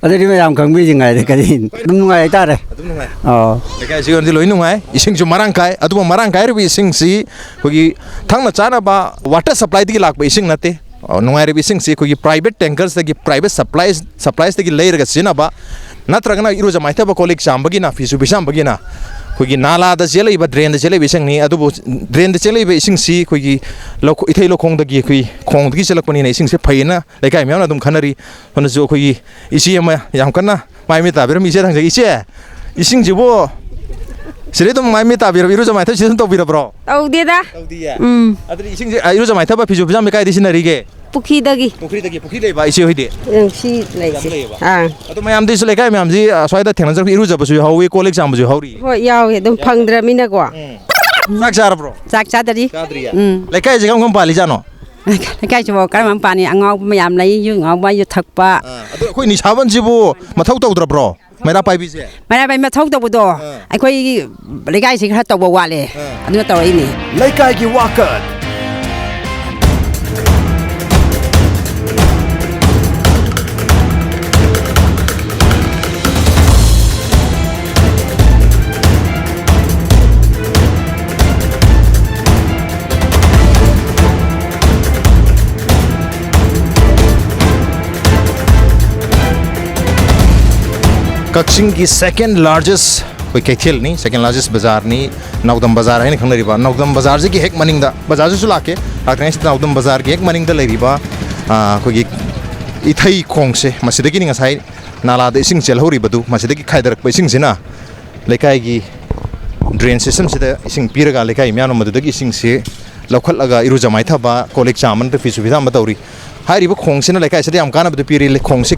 ꯑꯗꯨꯗꯤ ꯃꯌꯥꯝ ꯈꯪꯕꯤꯁꯤ ꯉꯥꯏꯔꯦ, ꯀꯔꯤ? ꯑꯗꯨꯝ ꯅꯨꯡꯉꯥꯏ ꯍꯥꯏꯇꯥꯔꯦ꯫ ꯑꯗꯨꯝ ꯅꯨꯡꯉꯥꯏ꯫ ꯑꯥ꯫ ꯂꯩꯀꯥꯏꯁꯤ ꯑꯣꯏꯅꯗꯤ ꯂꯣꯏ ꯅꯨꯡꯉꯥꯏ, ꯏꯁꯤꯡꯁꯨ ꯃꯔꯥꯡ ꯀꯥꯏ꯫ ꯑꯗꯨꯕꯨ ꯃꯔꯥꯡ ꯀꯥꯏꯔꯤꯕ ꯏꯁꯤꯡꯁꯤ ꯑꯩꯈꯣꯏꯒꯤ ꯊꯛꯅ ꯆꯥꯅꯕ ꯋꯥꯇꯔ ꯁꯄ꯭ꯂꯥꯏꯗꯒꯤ ꯂꯥꯛꯄ ꯏꯁꯤꯡ ꯅꯠꯇꯦ꯫ ꯑ, ꯅꯨꯡꯉꯥꯏꯔꯤꯕ ꯏꯁꯤꯡꯁꯤ ꯑꯩꯈꯣꯏꯒꯤ ꯄ꯭ꯔꯥꯏꯚꯦꯠ ꯇꯦꯡꯀꯔꯁꯇꯒꯤ, ꯄ꯭ꯔꯥꯏꯚꯦꯠ ꯁꯄ꯭ꯂꯥꯏꯁ, ꯁꯄ꯭ꯂꯥꯏꯁꯇꯒꯤ ꯂꯩꯔꯒ ꯁꯤꯖꯤꯟꯅꯕ, ꯅꯠꯇ꯭ꯔꯒꯅ ꯏꯔꯨꯖ ꯃꯥꯏꯊꯕ, ꯀꯣꯜ ꯂꯤꯛ ꯆꯥꯝꯕꯒꯤꯅ, ꯐꯤꯁꯨ ꯐꯤꯖꯥꯝꯕꯒꯤꯅ ꯑꯩꯈꯣꯏꯒꯤ ꯅꯥꯂꯥꯗ ꯆꯦꯜꯂꯛꯏꯕ, ꯗ꯭ꯔꯦꯟꯗ ꯆꯦꯜꯂꯛꯏꯕ ꯏꯁꯤꯡꯅꯤ꯫ ꯑꯗꯨꯕꯨ ꯗ꯭ꯔꯦꯟꯗ ꯆꯦꯜꯂꯛꯏꯕ ꯏꯁꯤꯡꯁꯤ ꯑꯩꯈꯣꯏꯒꯤ ꯂꯧꯈꯣ-, ꯏꯊꯩ ꯂꯧꯈꯣꯡꯗꯒꯤ, ꯑꯩꯈꯣꯏ ꯈꯣꯡꯗꯒꯤ ꯆꯦꯜꯂꯛꯄꯅꯤꯅ ꯏꯁꯤꯡꯁꯦ ꯐꯩꯌꯦꯅ ꯂꯩꯀꯥꯏ ꯃꯤꯌꯥꯝꯅ ꯑꯗꯨꯝ ꯈꯟꯅꯔꯤ꯫ ꯍꯧꯖꯤꯛꯁꯨ ꯑꯩꯈꯣꯏꯒꯤ ꯏꯆꯦ ꯑꯃ ꯌꯥꯝ ꯀꯟꯅ ꯃꯥꯏ ꯃꯤꯠ ꯇꯥꯕꯤꯔꯝꯃꯤ꯫ ꯏꯆꯦꯗ ꯍꯪꯖꯒꯦ꯫ ꯏꯆꯦ, ꯏꯁꯤꯡꯁꯤꯕꯨ ꯁꯤꯗꯩ ꯑꯗꯨꯝ ꯃꯥꯏ ꯃꯤꯠ ꯇꯥꯕꯤꯔꯕ, ꯏꯔꯨꯖ ꯃꯥꯏꯊꯕ ꯁꯤꯗ ꯑꯗꯨꯝ ꯇꯧꯕꯤꯔꯕ꯭ꯔꯣ? ꯇꯧꯗꯦꯗ꯫ ꯇꯧꯗꯤꯌꯦ? ꯎꯝ꯫ ꯑꯗꯨꯗꯤ ꯏꯁꯤꯡꯁꯦ, ꯑ, ꯏꯔꯨꯖ ꯃꯥꯏꯊꯕ, ꯐꯤꯁꯨ ꯐꯤꯖꯥꯝꯕ ꯀꯥꯏꯗ ꯁꯤꯖꯤꯟꯅꯔꯤꯒꯦ? ꯄꯨꯈ꯭ꯔꯤꯗꯒꯤ꯫ ꯄꯨꯈ꯭ꯔꯤꯗꯒꯤ? ꯄꯨꯈ꯭ꯔꯤ ꯂꯩꯕ ꯏꯆꯦ ꯍꯣꯏꯗꯤ? ꯎꯝ, ꯁꯤ ꯂꯩꯁꯦ꯫ ꯌꯥꯝ ꯂꯩꯌꯦꯕ? ꯑꯥ꯫ ꯑꯗꯣ ꯃꯌꯥꯝꯗꯤꯁꯨ, ꯂꯩꯀꯥꯏ ꯃꯌꯥꯝꯁꯤ, ꯑ, ꯁ꯭ꯋꯥꯏꯗ ꯊꯦꯡꯅꯖꯔꯛꯄ ꯏꯔꯨꯖꯕꯁꯨ ꯌꯥꯎꯍꯧꯋꯤ, ꯀꯣꯜ ꯂꯤꯛ ꯆꯥꯝꯕꯁꯨ ꯌꯥꯎꯍꯧꯔꯤ꯫ ꯍꯣꯏ, ꯌꯥꯎꯋꯦ꯫ ꯑꯗꯨꯝ ꯐꯪꯗ꯭ꯔꯃꯤꯅꯀꯣ꯫ ꯎꯝ꯫ ꯆꯥꯛ ꯆꯥꯔꯕ꯭ꯔꯣ? ꯆꯥꯛ ꯆꯥꯗꯔꯤ꯫ ꯆꯥꯗ꯭ꯔꯤꯌꯦ? ꯎꯝ꯫ ꯂꯩꯀꯥꯏꯁꯦ ꯀꯔꯝ ꯀꯔꯝ ꯄꯥꯜꯂꯤꯖꯥꯠꯅꯣ? ꯂꯩꯀꯥꯏꯁꯤꯕꯨ ꯀꯔꯝꯕ ꯄꯥꯅꯤ? ꯑꯉꯥꯎꯕ ꯃꯌꯥꯝ ꯂꯩ, ꯌꯨ ꯉꯥꯎꯕ, ꯌꯨ ꯊꯛꯄ꯫ ꯑꯥ, ꯑꯗꯣ ꯑꯩꯈꯣꯏ ꯅꯤꯁꯥꯕꯟꯁꯤꯕꯨ ꯃꯊꯧ ꯇꯧꯗ꯭ꯔꯕ꯭ꯔꯣ? ꯃꯩꯔꯥ ꯄꯥꯏꯕꯤꯁꯦ? ꯃꯩꯔꯥ ꯄꯥꯏꯕꯤ ꯃꯊꯧ ꯇꯧꯕꯗꯣ ꯑꯥ꯫ ꯑꯩꯈꯣꯏ ꯂꯩꯀꯥꯏꯁꯤ ꯈꯔ ꯇꯧꯕ ꯋꯥꯠꯂꯦ꯫ ꯑꯥ꯫ ꯑꯗꯨꯅ ꯇꯧꯔꯛꯏꯅꯦ꯫ ꯂꯩꯀꯥꯏꯒꯤ ꯋꯥꯀꯠ꯫ ꯀꯛꯆꯤꯡꯒꯤ second largest ꯑꯩꯈꯣꯏ ꯀꯩꯊꯦꯜꯅꯤ, second largest ꯕꯖꯥꯔꯅꯤ, ꯅꯥꯎꯗꯝ ꯕꯖꯥꯔ ꯍꯥꯏꯅ ꯈꯪꯅꯔꯤꯕ꯫ ꯅꯥꯎꯗꯝ ꯕꯖꯥꯔꯁꯤꯒꯤ ꯍꯦꯛ ꯃꯅꯤꯡꯗ, ꯕꯖꯥꯔꯁꯤꯁꯨ ꯂꯥꯛꯀꯦ, ꯂꯥꯛꯇ꯭ꯔꯤꯉꯩꯁꯤꯗ ꯅꯥꯎꯗꯝ ꯕꯖꯥꯔꯒꯤ ꯍꯦꯛ ꯃꯅꯤꯡꯗ ꯂꯩꯔꯤꯕ, ꯑꯥ, ꯑꯩꯈꯣꯏꯒꯤ ꯏꯊꯩ ꯈꯣꯡꯁꯦ, ꯃꯁꯤꯗꯒꯤꯅꯤ ꯉꯁꯥꯏ ꯅꯥꯂꯥꯗ ꯏꯁꯤꯡ ꯆꯦꯜꯍꯧꯔꯤꯕꯗꯨ, ꯃꯁꯤꯗꯒꯤ ꯈꯥꯏꯗꯔꯛꯄ ꯏꯁꯤꯡꯁꯤꯅ ꯂꯩꯀꯥꯏꯒꯤ drain systemꯁꯤꯗ ꯏꯁꯤꯡ ꯄꯤꯔꯒ, ꯂꯩꯀꯥꯏ ꯃꯤꯌꯥꯝꯅ ꯃꯗꯨꯗꯒꯤ ꯏꯁꯤꯡꯁꯤ ꯂꯧꯈꯠꯂꯒ ꯏꯔꯨꯖ ꯃꯥꯏꯊꯕ, ꯀꯣꯜ ꯂꯤꯛ ꯆꯥꯝꯕ ꯅꯠꯇ꯭ꯔꯒ ꯐꯤꯁꯨ ꯐꯤꯖꯥꯝꯕ ꯇꯧꯔꯤ꯫ ꯍꯥꯏꯔꯤꯕ ꯈꯣꯡꯁꯤꯅ ꯂꯩꯀꯥꯏꯁꯤꯗ ꯌꯥꯝ ꯀꯥꯟꯅꯕꯗꯨ ꯄꯤꯔꯤ꯫ ꯈꯣꯡꯁꯤ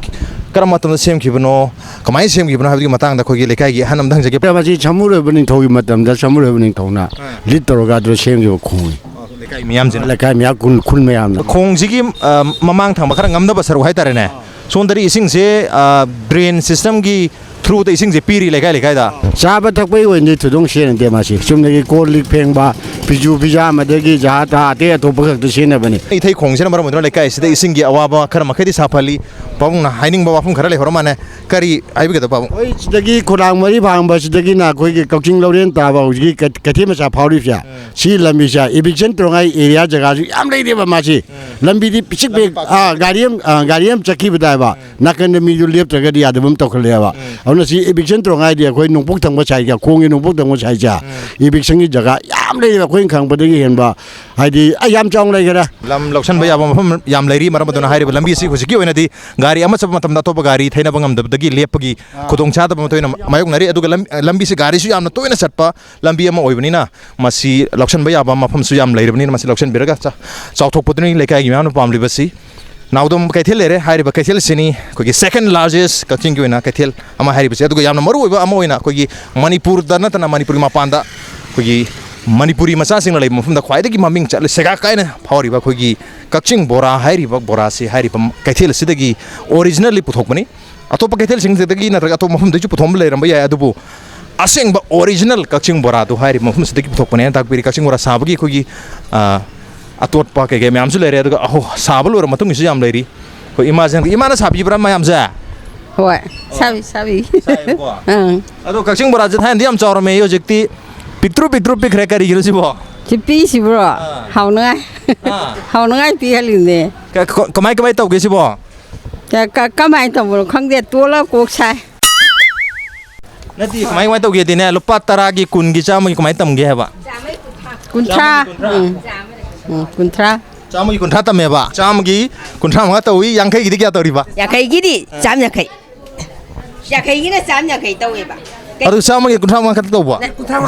ꯀꯔꯝꯕ ꯃꯇꯝꯗ ꯁꯦꯝꯈꯤꯕꯅꯣ, ꯀꯃꯥꯏꯅ ꯁꯦꯝꯈꯤꯕꯅꯣ ꯍꯥꯏꯕꯒꯤ ꯃꯇꯥꯡꯗ ꯑꯩꯈꯣꯏꯒꯤ ꯂꯩꯀꯥꯏꯒꯤ ꯑꯍꯟ ꯑꯃꯗ ꯍꯪꯖꯒꯦ꯫ ꯃꯁꯤ ꯁꯃꯨꯔꯣꯏꯕ ꯅꯤꯡꯊꯧꯒꯤ ꯃꯇꯝꯗ ꯁꯃꯨꯔꯣꯏꯕ ꯅꯤꯡꯊꯧꯅ ꯂꯤꯠ ꯇꯧꯔꯒ ꯑꯗꯨꯗ ꯁꯦꯝꯈꯤꯕ ꯈꯣꯡꯅꯤ꯫ ꯂꯩꯀꯥꯏ ꯃꯤꯌꯥꯝꯁꯤꯅ꯫ ꯂꯩꯀꯥꯏ ꯃꯤꯌꯥꯝ, ꯈꯨꯜ, ꯈꯨꯜ ꯃꯌꯥꯝꯅ꯫ ꯈꯣꯡꯁꯤꯒꯤ, ꯑ, ꯃꯃꯥꯡ ꯊꯪꯕ ꯈꯔ ꯉꯝꯗꯕ ꯁꯔꯨꯛ ꯍꯥꯏꯇꯥꯔꯦꯅꯦ, ꯁꯣꯝꯗꯗꯤ ꯏꯁꯤꯡꯁꯦ, ꯑ, drain system ꯒꯤ through ꯗ ꯏꯁꯤꯡꯁꯦ ꯄꯤꯔꯤ ꯂꯩꯀꯥꯏ ꯂꯩꯀꯥꯏꯗ꯫ ꯆꯥꯕ ꯊꯛꯄꯒꯤ ꯑꯣꯏꯅꯗꯤ ꯊꯣꯏꯗꯣꯛ ꯁꯤꯖꯤꯟꯅꯗꯦ ꯃꯥꯁꯤ꯫ ꯆꯨꯝꯅꯒꯤ ꯀꯣꯜ ꯂꯤꯛ ꯐꯦꯡꯕ, ꯐꯤꯖꯨ ꯐꯤꯖꯥꯝ, ꯑꯗꯒꯤ ꯖꯍꯥ ꯇꯍꯥ ꯑꯇꯩ ꯑꯇꯣꯞꯄ ꯈꯛꯇ ꯁꯤꯖꯤꯟꯅꯕꯅꯤ꯫ ꯏꯊꯩ ꯈꯣꯡꯁꯤꯅ ꯃꯔꯝ ꯑꯣꯏꯗꯨꯅ ꯂꯩꯀꯥꯏ ꯑꯁꯤꯗ ꯏꯁꯤꯡꯒꯤ ꯑꯋꯥꯕ ꯈꯔ ꯃꯈꯩꯗꯤ ꯁꯥꯐꯜꯂꯤ꯫ ꯄꯥꯕꯨꯡꯅ ꯍꯥꯏꯅꯤꯡꯕ ꯋꯥꯐꯝ ꯈꯔ ꯂꯩꯍꯧꯔ ꯃꯥꯜꯂꯦ꯫ ꯀꯔꯤ ꯍꯥꯏꯕꯤꯒꯗꯕ, ꯄꯥꯕꯨꯡ? ꯑꯩꯈꯣꯏ ꯁꯤꯗꯒꯤ ꯈꯣꯂꯥꯡ ꯃꯔꯤ ꯐꯥꯡꯕ ꯁꯤꯗꯒꯤꯅ ꯑꯩꯈꯣꯏꯒꯤ ꯀꯛꯆꯤꯡ ꯂꯧꯔꯦꯟ ꯇꯥꯕ ꯍꯧꯖꯤꯛꯀꯤ ꯀꯩ-, ꯀꯩꯊꯦꯜ ꯃꯆꯥ ꯐꯥꯎꯔꯤꯕꯁꯦ, ꯁꯤ ꯂꯝꯕꯤꯁꯦ eviction ꯇꯧꯅꯉꯥꯏ area ꯖꯒꯥꯁꯨ ꯌꯥꯝ ꯂꯩꯔꯦꯕ ꯃꯥꯁꯤ꯫ ꯂꯝꯕꯤꯗꯤ ꯄꯤꯁꯤꯛ ꯄꯤꯛ-, ꯑꯥ, ꯒꯥꯔꯤ ꯑꯃ, ꯑꯥ, ꯒꯥꯔꯤ ꯑꯃ ꯆꯠꯈꯤꯕꯗ ꯍꯥꯏꯕ, ꯅꯥꯀꯟꯗ ꯃꯤꯗꯨ ꯂꯦꯞꯇ꯭ꯔꯒꯗꯤ ꯌꯥꯗꯕ ꯑꯃ ꯇꯧꯈꯠꯂꯛꯑꯦꯕ꯫ ꯑꯗꯨꯅ ꯁꯤ eviction ꯇꯧꯔꯉꯥꯏꯗꯤ ꯑꯩꯈꯣꯏ ꯅꯣꯡꯄꯣꯛ ꯊꯪꯕ ꯁꯥꯏꯠꯁꯦ, ꯈꯣꯡꯒꯤ ꯅꯣꯡꯄꯣꯛ ꯊꯪꯕ ꯁꯥꯏꯠꯁꯦ, eviction ꯒꯤ ꯖꯒꯥ ꯌꯥꯝ ꯂꯩꯌꯦꯕ, ꯑꯩꯈꯣꯏꯅ ꯈꯪꯕꯗꯒꯤ ꯍꯦꯟꯕ, ꯍꯥꯏꯗꯤ, ꯑꯩ ꯌꯥꯝ ꯆꯥꯎꯅ ꯂꯩꯈꯔꯦ꯫ ꯂꯝ ꯂꯧꯁꯟꯕ ꯌꯥꯕ ꯃꯐꯝ ꯌꯥꯝ ꯂꯩꯔꯤ, ꯃꯔꯝ ꯑꯗꯨꯅ ꯍꯥꯏꯔꯤꯕ ꯂꯝꯕꯤ ꯑꯁꯤ ꯍꯧꯖꯤꯛꯀꯤ ꯑꯣꯏꯅꯗꯤ ꯒꯥꯔꯤ ꯑꯃ ꯆꯠꯄ ꯃꯇꯝꯗ ꯑꯇꯣꯞꯄ ꯒꯥꯔꯤ ꯊꯩꯅꯕ ꯉꯝꯗꯕꯗꯒꯤ ꯂꯦꯞꯄꯒꯤ ꯈꯨꯗꯣꯡꯆꯥꯗꯕ ꯑꯃ ꯊꯣꯏꯅ ꯃꯥꯌꯣꯛꯅꯔꯤ꯫ ꯑꯗꯨꯒ ꯂꯝ-, ꯂꯝꯕꯤꯁꯤ ꯒꯥꯔꯤꯁꯨ ꯌꯥꯝꯅ ꯇꯣꯏꯅ ꯆꯠꯄ ꯂꯝꯕꯤ ꯑꯃ ꯑꯣꯏꯕꯅꯤꯅ, ꯃꯁꯤ ꯂꯧꯁꯟꯕ ꯌꯥꯕ ꯃꯐꯝꯁꯨ ꯌꯥꯝ ꯂꯩꯔꯕꯅꯤꯅ, ꯃꯁꯤ ꯂꯧꯁꯟꯕꯤꯔꯒ ꯆꯥ-, ꯆꯥꯎꯊꯣꯛꯄꯗꯨꯅꯤ ꯂꯩꯀꯥꯏꯒꯤ ꯃꯤꯌꯥꯝꯅ ꯄꯥꯝꯂꯤꯕꯁꯤ꯫ ꯅꯥꯎꯗꯝ ꯀꯩꯊꯦꯜ ꯂꯩꯔꯦ꯫ ꯍꯥꯏꯔꯤꯕ ꯀꯩꯊꯦꯜꯁꯤꯅꯤ ꯑꯩꯈꯣꯏꯒꯤ second largest ꯀꯛꯆꯤꯡꯒꯤ ꯑꯣꯏꯅ ꯀꯩꯊꯦꯜ ꯑꯃ ꯍꯥꯏꯔꯤꯕꯁꯦ꯫ ꯑꯗꯨꯒ ꯌꯥꯝꯅ ꯃꯔꯨꯑꯣꯏꯕ ꯑꯃ ꯑꯣꯏꯅ ꯑꯩꯈꯣꯏꯒꯤ ꯃꯅꯤꯄꯨꯔꯗ ꯅꯠꯇꯅ ꯃꯅꯤꯄꯨꯔꯒꯤ ꯃꯄꯥꯟꯗ ꯑꯩꯈꯣꯏꯒꯤ ꯃꯅꯤꯄꯨꯔꯤ ꯃꯆꯥꯁꯤꯡꯅ ꯂꯩꯕ ꯃꯐꯝꯗ ꯈ꯭ꯋꯥꯏꯗꯒꯤ ꯃꯃꯤꯡ ꯆꯠꯂ ꯁꯦꯒꯥꯛ ꯀꯥꯏꯅ ꯐꯥꯎꯔꯤꯕ ꯑꯩꯈꯣꯏꯒꯤ ꯀꯛꯆꯤꯡ ꯕꯣꯔꯥ ꯍꯥꯏꯔꯤꯕ ꯕꯣꯔꯥꯁꯤ ꯍꯥꯏꯔꯤꯕ ꯀꯩꯊꯦꯜ ꯑꯁꯤꯗꯒꯤ originally ꯄꯨꯊꯣꯛꯄꯅꯤ꯫ ꯑꯇꯣꯞꯄ ꯀꯩꯊꯦꯜꯁꯤꯡꯁꯤꯗꯒꯤ ꯅꯠꯇ꯭ꯔꯒ ꯑꯇꯣꯞꯄ ꯃꯐꯝꯗꯒꯤꯁꯨ ꯄꯨꯊꯣꯛꯑꯝꯕ ꯂꯩꯔꯝꯕ ꯌꯥꯏ, ꯑꯗꯨꯕꯨ ꯑꯁꯦꯡꯕ original ꯀꯛꯆꯤꯡ ꯕꯣꯔꯥꯗꯨ ꯍꯥꯏꯔꯤꯕ ꯃꯐꯝꯁꯤꯗꯒꯤ ꯄꯨꯊꯣꯛꯄꯅꯦꯅ ꯇꯥꯛꯄꯤꯔꯤ꯫ ꯀꯛꯆꯤꯡ ꯕꯣꯔꯥ ꯁꯥꯕꯒꯤ ꯑꯩꯈꯣꯏꯒꯤ, ꯑ, ꯑꯇꯣꯠꯄ ꯀꯩꯀꯩ ꯃꯌꯥꯝꯁꯨ ꯂꯩꯔꯦ, ꯑꯗꯨꯒ ꯑꯍꯣ, ꯁꯥꯕ ꯂꯣꯏꯔ ꯃꯇꯨꯡꯒꯤꯁꯨ ꯌꯥꯝ ꯂꯩꯔꯤ꯫ ꯑꯩꯈꯣꯏ ꯏꯃꯥꯁꯤꯡ, ꯏꯃꯥꯅ ꯁꯥꯕꯤꯕ꯭ꯔꯥ ꯃꯌꯥꯝꯁꯦ? ꯍꯣꯏ, ꯁꯥꯕꯤ, ꯁꯥꯕꯤ꯫ ꯁꯥꯏꯌꯦꯕꯀꯣ? ꯑꯪ꯫ ꯑꯗꯣ ꯀꯛꯆꯤꯡ ꯕꯣꯔꯥꯁꯦ ꯊꯥꯏꯅꯗꯤ ꯌꯥꯝ ꯆꯥꯎꯔꯝꯃꯦ, ꯍꯧꯖꯤꯛꯇꯤ ꯄꯤꯛꯇ꯭ꯔꯨ ꯄꯤꯛꯇ꯭ꯔꯨ ꯄꯤꯛꯈ꯭ꯔꯦ, ꯀꯔꯤꯒꯤꯅꯣ ꯁꯤꯕꯣ? ꯁꯤ ꯄꯤꯛꯏꯁꯤꯕ꯭ꯔꯣ? ꯑꯥ꯫ ꯍꯥꯎꯅꯉꯥꯏ꯫ ꯑꯥ꯫ ꯍꯥꯎꯅꯉꯥꯏ ꯄꯤꯍꯜꯂꯤꯅꯦ꯫ ꯀ-, ꯀ-, ꯀꯃꯥꯏ, ꯀꯃꯥꯏ ꯇꯧꯒꯦ ꯁꯤꯕꯣ? ꯀ-, ꯀ-, ꯀꯃꯥꯏꯅ ꯇꯧꯕꯅꯣ ꯈꯪꯗꯦ, ꯇꯣꯜꯂ ꯀꯣꯛ ꯁꯥꯏ꯫ ꯅꯠꯇꯦ, ꯀꯃꯥꯏ, ꯀꯃꯥꯏ ꯇꯧꯒꯦꯗꯤꯅꯦ, ꯂꯨꯄꯥ ꯇꯔꯥꯒꯤ, ꯀꯨꯟꯒꯤ, ꯆꯥꯝꯃꯒꯤ ꯀꯃꯥꯏꯅ ꯇꯝꯒꯦ ꯍꯥꯏꯕ? ꯀꯨꯟꯊ꯭ꯔꯥ꯫ ꯆꯥꯝꯃꯒꯤ ꯀꯨꯟꯊ꯭ꯔꯥ? ꯎꯝ꯫ ꯎꯝ, ꯀꯨꯟꯊ꯭ꯔꯥ꯫ ꯆꯥꯝꯃꯒꯤ ꯀꯨꯟꯊ꯭ꯔꯥ ꯇꯝꯃꯦꯕ? ꯆꯥꯝꯃꯒꯤ ꯀꯨꯟꯊ꯭ꯔꯥ ꯃꯉꯥ ꯇꯧꯏ, ꯌꯥꯡꯈꯩꯒꯤꯗꯤ ꯀꯌꯥ ꯇꯧꯔꯤꯕ? ꯌꯥꯡꯈꯩꯒꯤꯗꯤ ꯆꯥꯝ ꯌꯥꯡꯈꯩ꯫ ꯌꯥꯡꯈꯩꯒꯤꯅ ꯆꯥꯝ ꯌꯥꯡꯈꯩ ꯇꯧꯋꯦꯕ꯫ ꯑꯗꯨ ꯆꯥꯝꯃꯒꯤ ꯀꯨꯟꯊ꯭ꯔꯥ ꯃꯉꯥ ꯈꯛꯇ ꯇꯧꯕ?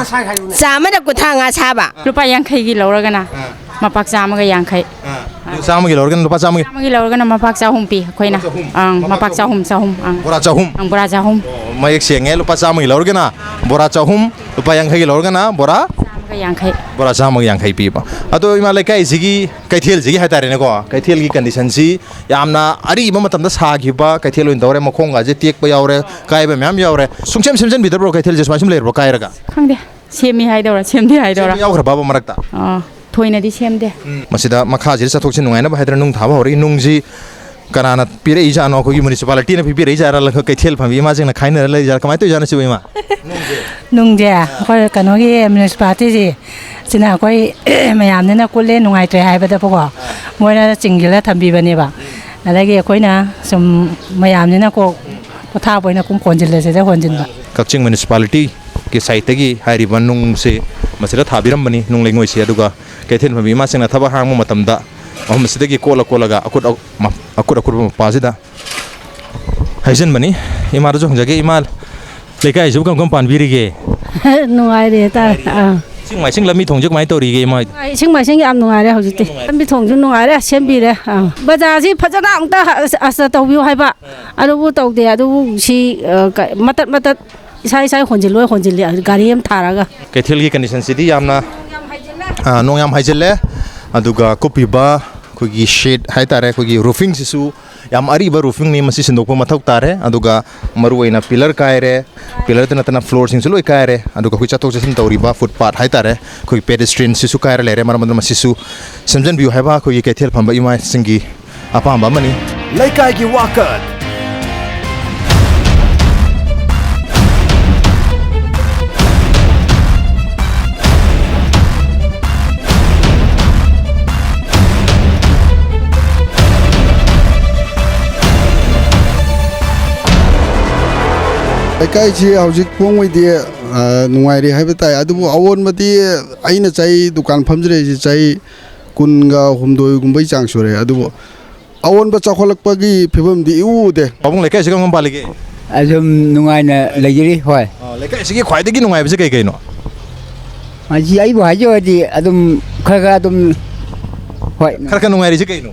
ꯆꯥꯝꯃꯗ ꯀꯨꯟꯊ꯭ꯔꯥ ꯃꯉꯥ ꯁꯥꯕ꯫ ꯂꯨꯄꯥ ꯌꯥꯡꯈꯩꯒꯤ ꯂꯧꯔꯒꯅ ꯑꯥ꯫ ꯃꯄꯥꯛ ꯆꯥꯝꯃꯒ ꯌꯥꯡꯈꯩ꯫ ꯑꯥ꯫ ꯆꯥꯝꯃꯒꯤ ꯂꯧꯔꯒꯅ ꯂꯨꯄꯥ ꯆꯥꯝꯃꯒꯤ? ꯆꯥꯝꯃꯒꯤ ꯂꯧꯔꯒꯅ ꯃꯄꯥꯛ ꯆꯍꯨꯝ ꯄꯤ ꯑꯩꯈꯣꯏꯅ꯫ ꯆꯍꯨꯝ? ꯑꯪ, ꯃꯄꯥꯛ ꯃꯄꯥꯛ ꯆꯍꯨꯝ, ꯆꯍꯨꯝ, ꯑꯪ꯫ ꯕꯣꯔꯥ ꯆꯍꯨꯝ? ꯑꯪ, ꯕꯣꯔꯥ ꯆꯍꯨꯝ꯫ ꯑꯣ, ꯃꯌꯦꯛ ꯁꯦꯡꯉꯦ꯫ ꯂꯨꯄꯥ ꯆꯥꯝꯃꯒꯤ ꯂꯧꯔꯒꯅ ꯕꯣꯔꯥ ꯆꯍꯨꯝ, ꯂꯨꯄꯥ ꯌꯥꯡꯈꯩꯒꯤ ꯂꯧꯔꯒꯅ ꯕꯣꯔꯥ? ꯆꯥꯝꯃꯒ ꯌꯥꯡꯈꯩ꯫ ꯕꯣꯔꯥ ꯆꯥꯝꯃꯒ ꯌꯥꯡꯈꯩ ꯄꯤꯕ꯫ ꯑꯗꯣ ꯏꯃꯥ, ꯂꯩꯀꯥꯏꯁꯤꯒꯤ ꯀꯩꯊꯦꯜꯁꯤꯒꯤ ꯍꯥꯏꯇꯥꯔꯦꯅꯦꯀꯣ, ꯀꯩꯊꯦꯜꯒꯤ ꯀꯟꯗꯤꯁꯟꯁꯤ ꯌꯥꯝꯅ ꯑꯔꯤꯕ ꯃꯇꯝꯗ ꯁꯥꯈꯤꯕ ꯀꯩꯊꯦꯜ ꯑꯣꯏꯅ ꯇꯧꯔꯦ꯫ ꯃꯈꯣꯡꯒꯁꯦ ꯇꯦꯛꯄ ꯌꯥꯎꯔꯦ, ꯀꯥꯏꯕ ꯃꯌꯥꯝ ꯌꯥꯎꯔꯦ꯫ ꯁꯨꯡꯁꯦꯝ ꯁꯦꯝꯖꯤꯟꯕꯤꯗꯕ꯭ꯔꯣ ꯀꯩꯊꯦꯜꯁꯦ ꯁꯨꯃꯥꯏꯅ ꯁꯨꯝ ꯂꯩꯔꯕ꯭ꯔꯣ ꯀꯥꯏꯔꯒ? ꯈꯪꯗꯦ꯫ ꯁꯦꯝꯃꯤ ꯍꯥꯏꯗꯧꯔꯥ, ꯁꯦꯝꯗꯦ ꯍꯥꯏꯗꯧꯔꯥ? ꯁꯦꯝꯕ ꯌꯥꯎꯈ꯭ꯔꯕꯕ ꯃꯔꯛꯇ? ꯑꯥ, ꯊꯣꯏꯅꯗꯤ ꯁꯦꯝꯗꯦ꯫ ꯎꯝ, ꯃꯁꯤꯗ ꯃꯈꯥꯁꯤꯗ ꯆꯠꯊꯣꯛ ꯆꯠꯁꯤꯟ ꯅꯨꯡꯉꯥꯏꯅꯕ ꯍꯥꯏꯗꯅ ꯅꯨꯡ ꯊꯥꯕ ꯍꯧꯔꯛꯏ꯫ ꯅꯨꯡꯁꯤ ꯀꯅꯥꯅ ꯄꯤꯔꯛꯏꯖꯥꯠꯅꯣ? ꯑꯩꯈꯣꯏꯒꯤ ꯃ꯭ꯌꯨꯅꯤꯁꯤꯄꯥꯂꯤꯇꯤꯅ ꯄꯤꯕꯤꯔꯛꯏꯖꯥꯠꯂ, ꯀꯩꯊꯦꯜ ꯐꯝꯕꯤ ꯏꯃꯥꯁꯤꯡꯅ ꯈꯥꯏꯅꯔ ꯂꯩꯖꯥꯠꯂ, ꯀꯃꯥꯏꯅ ꯇꯧꯔꯤꯖꯥꯠꯅꯣ ꯁꯤꯕꯨ, ꯏꯃꯥ? ꯅꯨꯡꯁꯦ ꯑꯩꯈꯣꯏ ꯀꯩꯅꯣꯒꯤ ꯃ꯭ꯌꯨꯅꯤꯁꯤꯄꯥꯂꯤꯇꯤꯁꯤ, ꯁꯤꯅ ꯑꯩꯈꯣꯏ ꯃꯌꯥꯝꯅꯤꯅ ꯀꯨꯜꯂꯦ, ꯅꯨꯡꯉꯥꯏꯇ꯭ꯔꯦ ꯍꯥꯏꯕꯗꯀꯣꯀꯣ, ꯃꯣꯏꯅ ꯆꯤꯡꯁꯤꯜꯂ ꯊꯝꯕꯤꯕꯅꯦꯕ꯫ ꯑꯗꯒꯤ ꯑꯩꯈꯣꯏꯅ ꯁꯨꯝ ꯃꯌꯥꯝꯅꯤꯅ ꯀꯣꯛ ꯄꯣꯊꯥꯕ ꯑꯣꯏꯅ ꯀꯨꯝ ꯀꯣꯟꯁꯤꯜꯂꯁꯤꯗ ꯍꯣꯟꯖꯤꯟꯕ꯫ ꯀꯛꯆꯤꯡ ꯃ꯭ꯌꯨꯅꯤꯁꯤꯄꯥꯂꯤꯇꯤꯒꯤ ꯁꯥꯏꯠꯇꯒꯤ ꯍꯥꯏꯔꯤꯕ ꯅꯨꯡꯁꯦ ꯃꯁꯤꯗ ꯊꯥꯕꯤꯔꯝꯕꯅꯤ, ꯅꯨꯡ ꯂꯩꯉꯣꯏꯁꯦ꯫ ꯑꯗꯨꯒ ꯀꯩꯊꯦꯜ ꯐꯝꯕꯤ ꯏꯃꯥꯁꯤꯡꯅ ꯊꯕꯛ ꯍꯥꯡꯕ ꯃꯇꯝꯗ ꯃꯐꯝꯁꯤꯗꯒꯤ ꯀꯣꯠꯂ ꯀꯣꯠꯂꯒ ꯑꯀꯨꯠ ꯑ-, ꯃ-, ꯑꯀꯨꯠ ꯑꯀꯨꯠꯄ ꯃꯄꯥꯁꯤꯗ ꯍꯩꯖꯤꯟꯕꯅꯤ꯫ ꯏꯃꯥꯗꯁꯨ ꯍꯪꯖꯒꯦ, ꯏꯃꯥ, ꯂꯩꯀꯥꯏꯁꯤꯕꯨ ꯀꯔꯝ ꯀꯔꯝ ꯄꯥꯟꯕꯤꯔꯤꯒꯦ? ꯅꯨꯡꯉꯥꯏꯔꯦ ꯍꯥꯏꯇꯥꯔꯦ꯫ ꯑꯥ꯫ ꯏꯁꯤꯡ ꯃꯥꯏꯁꯤꯡ ꯂꯝꯕꯤ ꯊꯣꯡꯁꯦ ꯀꯃꯥꯏꯅ ꯇꯧꯔꯤꯒꯦ, ꯏꯃꯥ ꯍꯣꯏꯗꯤ? ꯏꯁꯤꯡ ꯃꯥꯏꯁꯤꯡ ꯌꯥꯝ ꯅꯨꯡꯉꯥꯏꯔꯦ ꯍꯧꯖꯤꯛꯇꯤ꯫ ꯂꯝꯕꯤ ꯊꯣꯡꯁꯨ ꯅꯨꯡꯉꯥꯏꯔꯦ, ꯁꯦꯝꯕꯤꯔꯦ꯫ ꯑꯥ꯫ ꯕꯖꯥꯔꯁꯤ ꯐꯖꯅ ꯑꯃꯨꯛꯇ ꯑꯁ, ꯑꯁ ꯇꯧꯕꯤꯌꯨ ꯍꯥꯏꯕ꯫ ꯑꯗꯨꯕꯨ ꯇꯧꯗꯦ꯫ ꯑꯗꯨꯕꯨ ꯁꯤ, ꯑ, ꯀ-, ꯃꯇꯠ ꯃꯇꯠ ꯏꯁꯥ ꯏꯁꯥ ꯍꯣꯟꯖꯤꯜꯂꯣꯏ ꯍꯣꯟꯖꯤꯜꯂꯤ, ꯒꯥꯔꯤ ꯑꯃ ꯊꯥꯔꯒ꯫ ꯀꯩꯊꯦꯜꯒꯤ ꯀꯟꯗꯤꯁꯟꯁꯤꯗꯤ ꯌꯥꯝꯅ, ꯑꯥ, ꯅꯣꯡ ꯌꯥꯝ ꯍꯥꯏꯖꯤꯜꯂꯦ꯫ ꯑꯗꯨꯒ ꯀꯨꯞꯄꯤꯕ ꯑꯩꯈꯣꯏꯒꯤ ꯁꯦꯠ ꯍꯥꯏꯇꯥꯔꯦ, ꯑꯩꯈꯣꯏꯒꯤ ꯔꯨꯐꯤꯡꯁꯤꯁꯨ ꯌꯥꯝ ꯑꯔꯤꯕ ꯔꯨꯐꯤꯡꯅꯤ, ꯃꯁꯤ ꯁꯤꯟꯗꯣꯛꯄ ꯃꯊꯧ ꯇꯥꯔꯦ꯫ ꯑꯗꯨꯒ ꯃꯔꯨꯑꯣꯏꯅ ꯄꯤꯂꯔ ꯀꯥꯏꯔꯦ, ꯄꯤꯂꯔꯗ ꯅꯠꯇꯅ ꯐ꯭ꯂꯣꯔꯁꯤꯡꯁꯨ ꯂꯣꯏ ꯀꯥꯏꯔꯦ꯫ ꯑꯗꯨꯒ ꯑꯩꯈꯣꯏ ꯆꯠꯊꯣꯛ ꯆꯠꯁꯤꯟ ꯇꯧꯔꯤꯕ ꯐꯨꯠꯄꯥꯠ ꯍꯥꯏꯇꯥꯔꯦ, ꯑꯩꯈꯣꯏꯒꯤ ꯄꯦꯗꯦꯁꯇ꯭ꯔꯤꯌꯟꯁꯤꯁꯨ ꯀꯥꯏꯔ ꯂꯩꯔꯦ꯫ ꯃꯔꯝ ꯑꯗꯨꯅ ꯃꯁꯤꯁꯨ ꯁꯦꯝꯖꯤꯟꯕꯤꯌꯨ ꯍꯥꯏꯕ ꯑꯩꯈꯣꯏꯒꯤ ꯀꯩꯊꯦꯜ ꯐꯝꯕ ꯏꯃꯥꯁꯤꯡꯒꯤ ꯑꯄꯥꯝꯕ ꯑꯃꯅꯤ꯫ ꯂꯩꯀꯥꯏꯒꯤ ꯋꯥꯀꯠ꯫ ꯂꯩꯀꯥꯏꯁꯤ ꯍꯧꯖꯤꯛ ꯄꯣꯡꯉꯩꯗꯤ, ꯑ, ꯅꯨꯡꯉꯥꯏꯔꯤ ꯍꯥꯏꯕ ꯇꯥꯏ, ꯑꯗꯨꯕꯨ ꯑꯑꯣꯟꯕꯗꯤ ꯑꯩꯅ ꯆꯍꯤ, ꯗꯨꯀꯥꯟ ꯐꯝꯖꯔꯛꯏꯁꯤ ꯆꯍꯤ ꯀꯨꯟꯒ ꯍꯨꯝꯗꯣꯏꯒꯨꯝꯕꯩ ꯆꯥꯡ ꯁꯨꯔꯦ, ꯑꯗꯨꯕꯨ ꯑꯑꯣꯟꯕ ꯆꯥꯎꯈꯠꯂꯛꯄꯒꯤ ꯐꯤꯕꯝꯗꯤ ꯏꯎ ꯎꯗꯦ꯫ ꯄꯥꯕꯨꯡ, ꯂꯩꯀꯥꯏꯁꯤ ꯀꯔꯝ ꯄꯥꯜꯂꯤꯒꯦ? ꯑꯗꯨꯝ ꯅꯨꯡꯉꯥꯏꯅ ꯂꯩꯖꯔꯤ, ꯍꯣꯏ꯫ ꯑ, ꯂꯩꯀꯥꯏꯁꯤꯒꯤ ꯈ꯭ꯋꯥꯏꯗꯒꯤ ꯅꯨꯡꯉꯥꯏꯕꯁꯦ ꯀꯩ ꯀꯩꯅꯣ? ꯃꯁꯤ ꯑꯩꯕꯨ ꯍꯥꯏꯖꯧ ꯍꯥꯏꯔꯗꯤ ꯑꯗꯨꯝ ꯈꯔ ꯈꯔ ꯑꯗꯨꯝ ꯍꯣꯏ꯫ ꯈꯔ ꯈꯔ ꯅꯨꯡꯉꯥꯏꯔꯤꯁꯦ ꯀꯩꯅꯣ?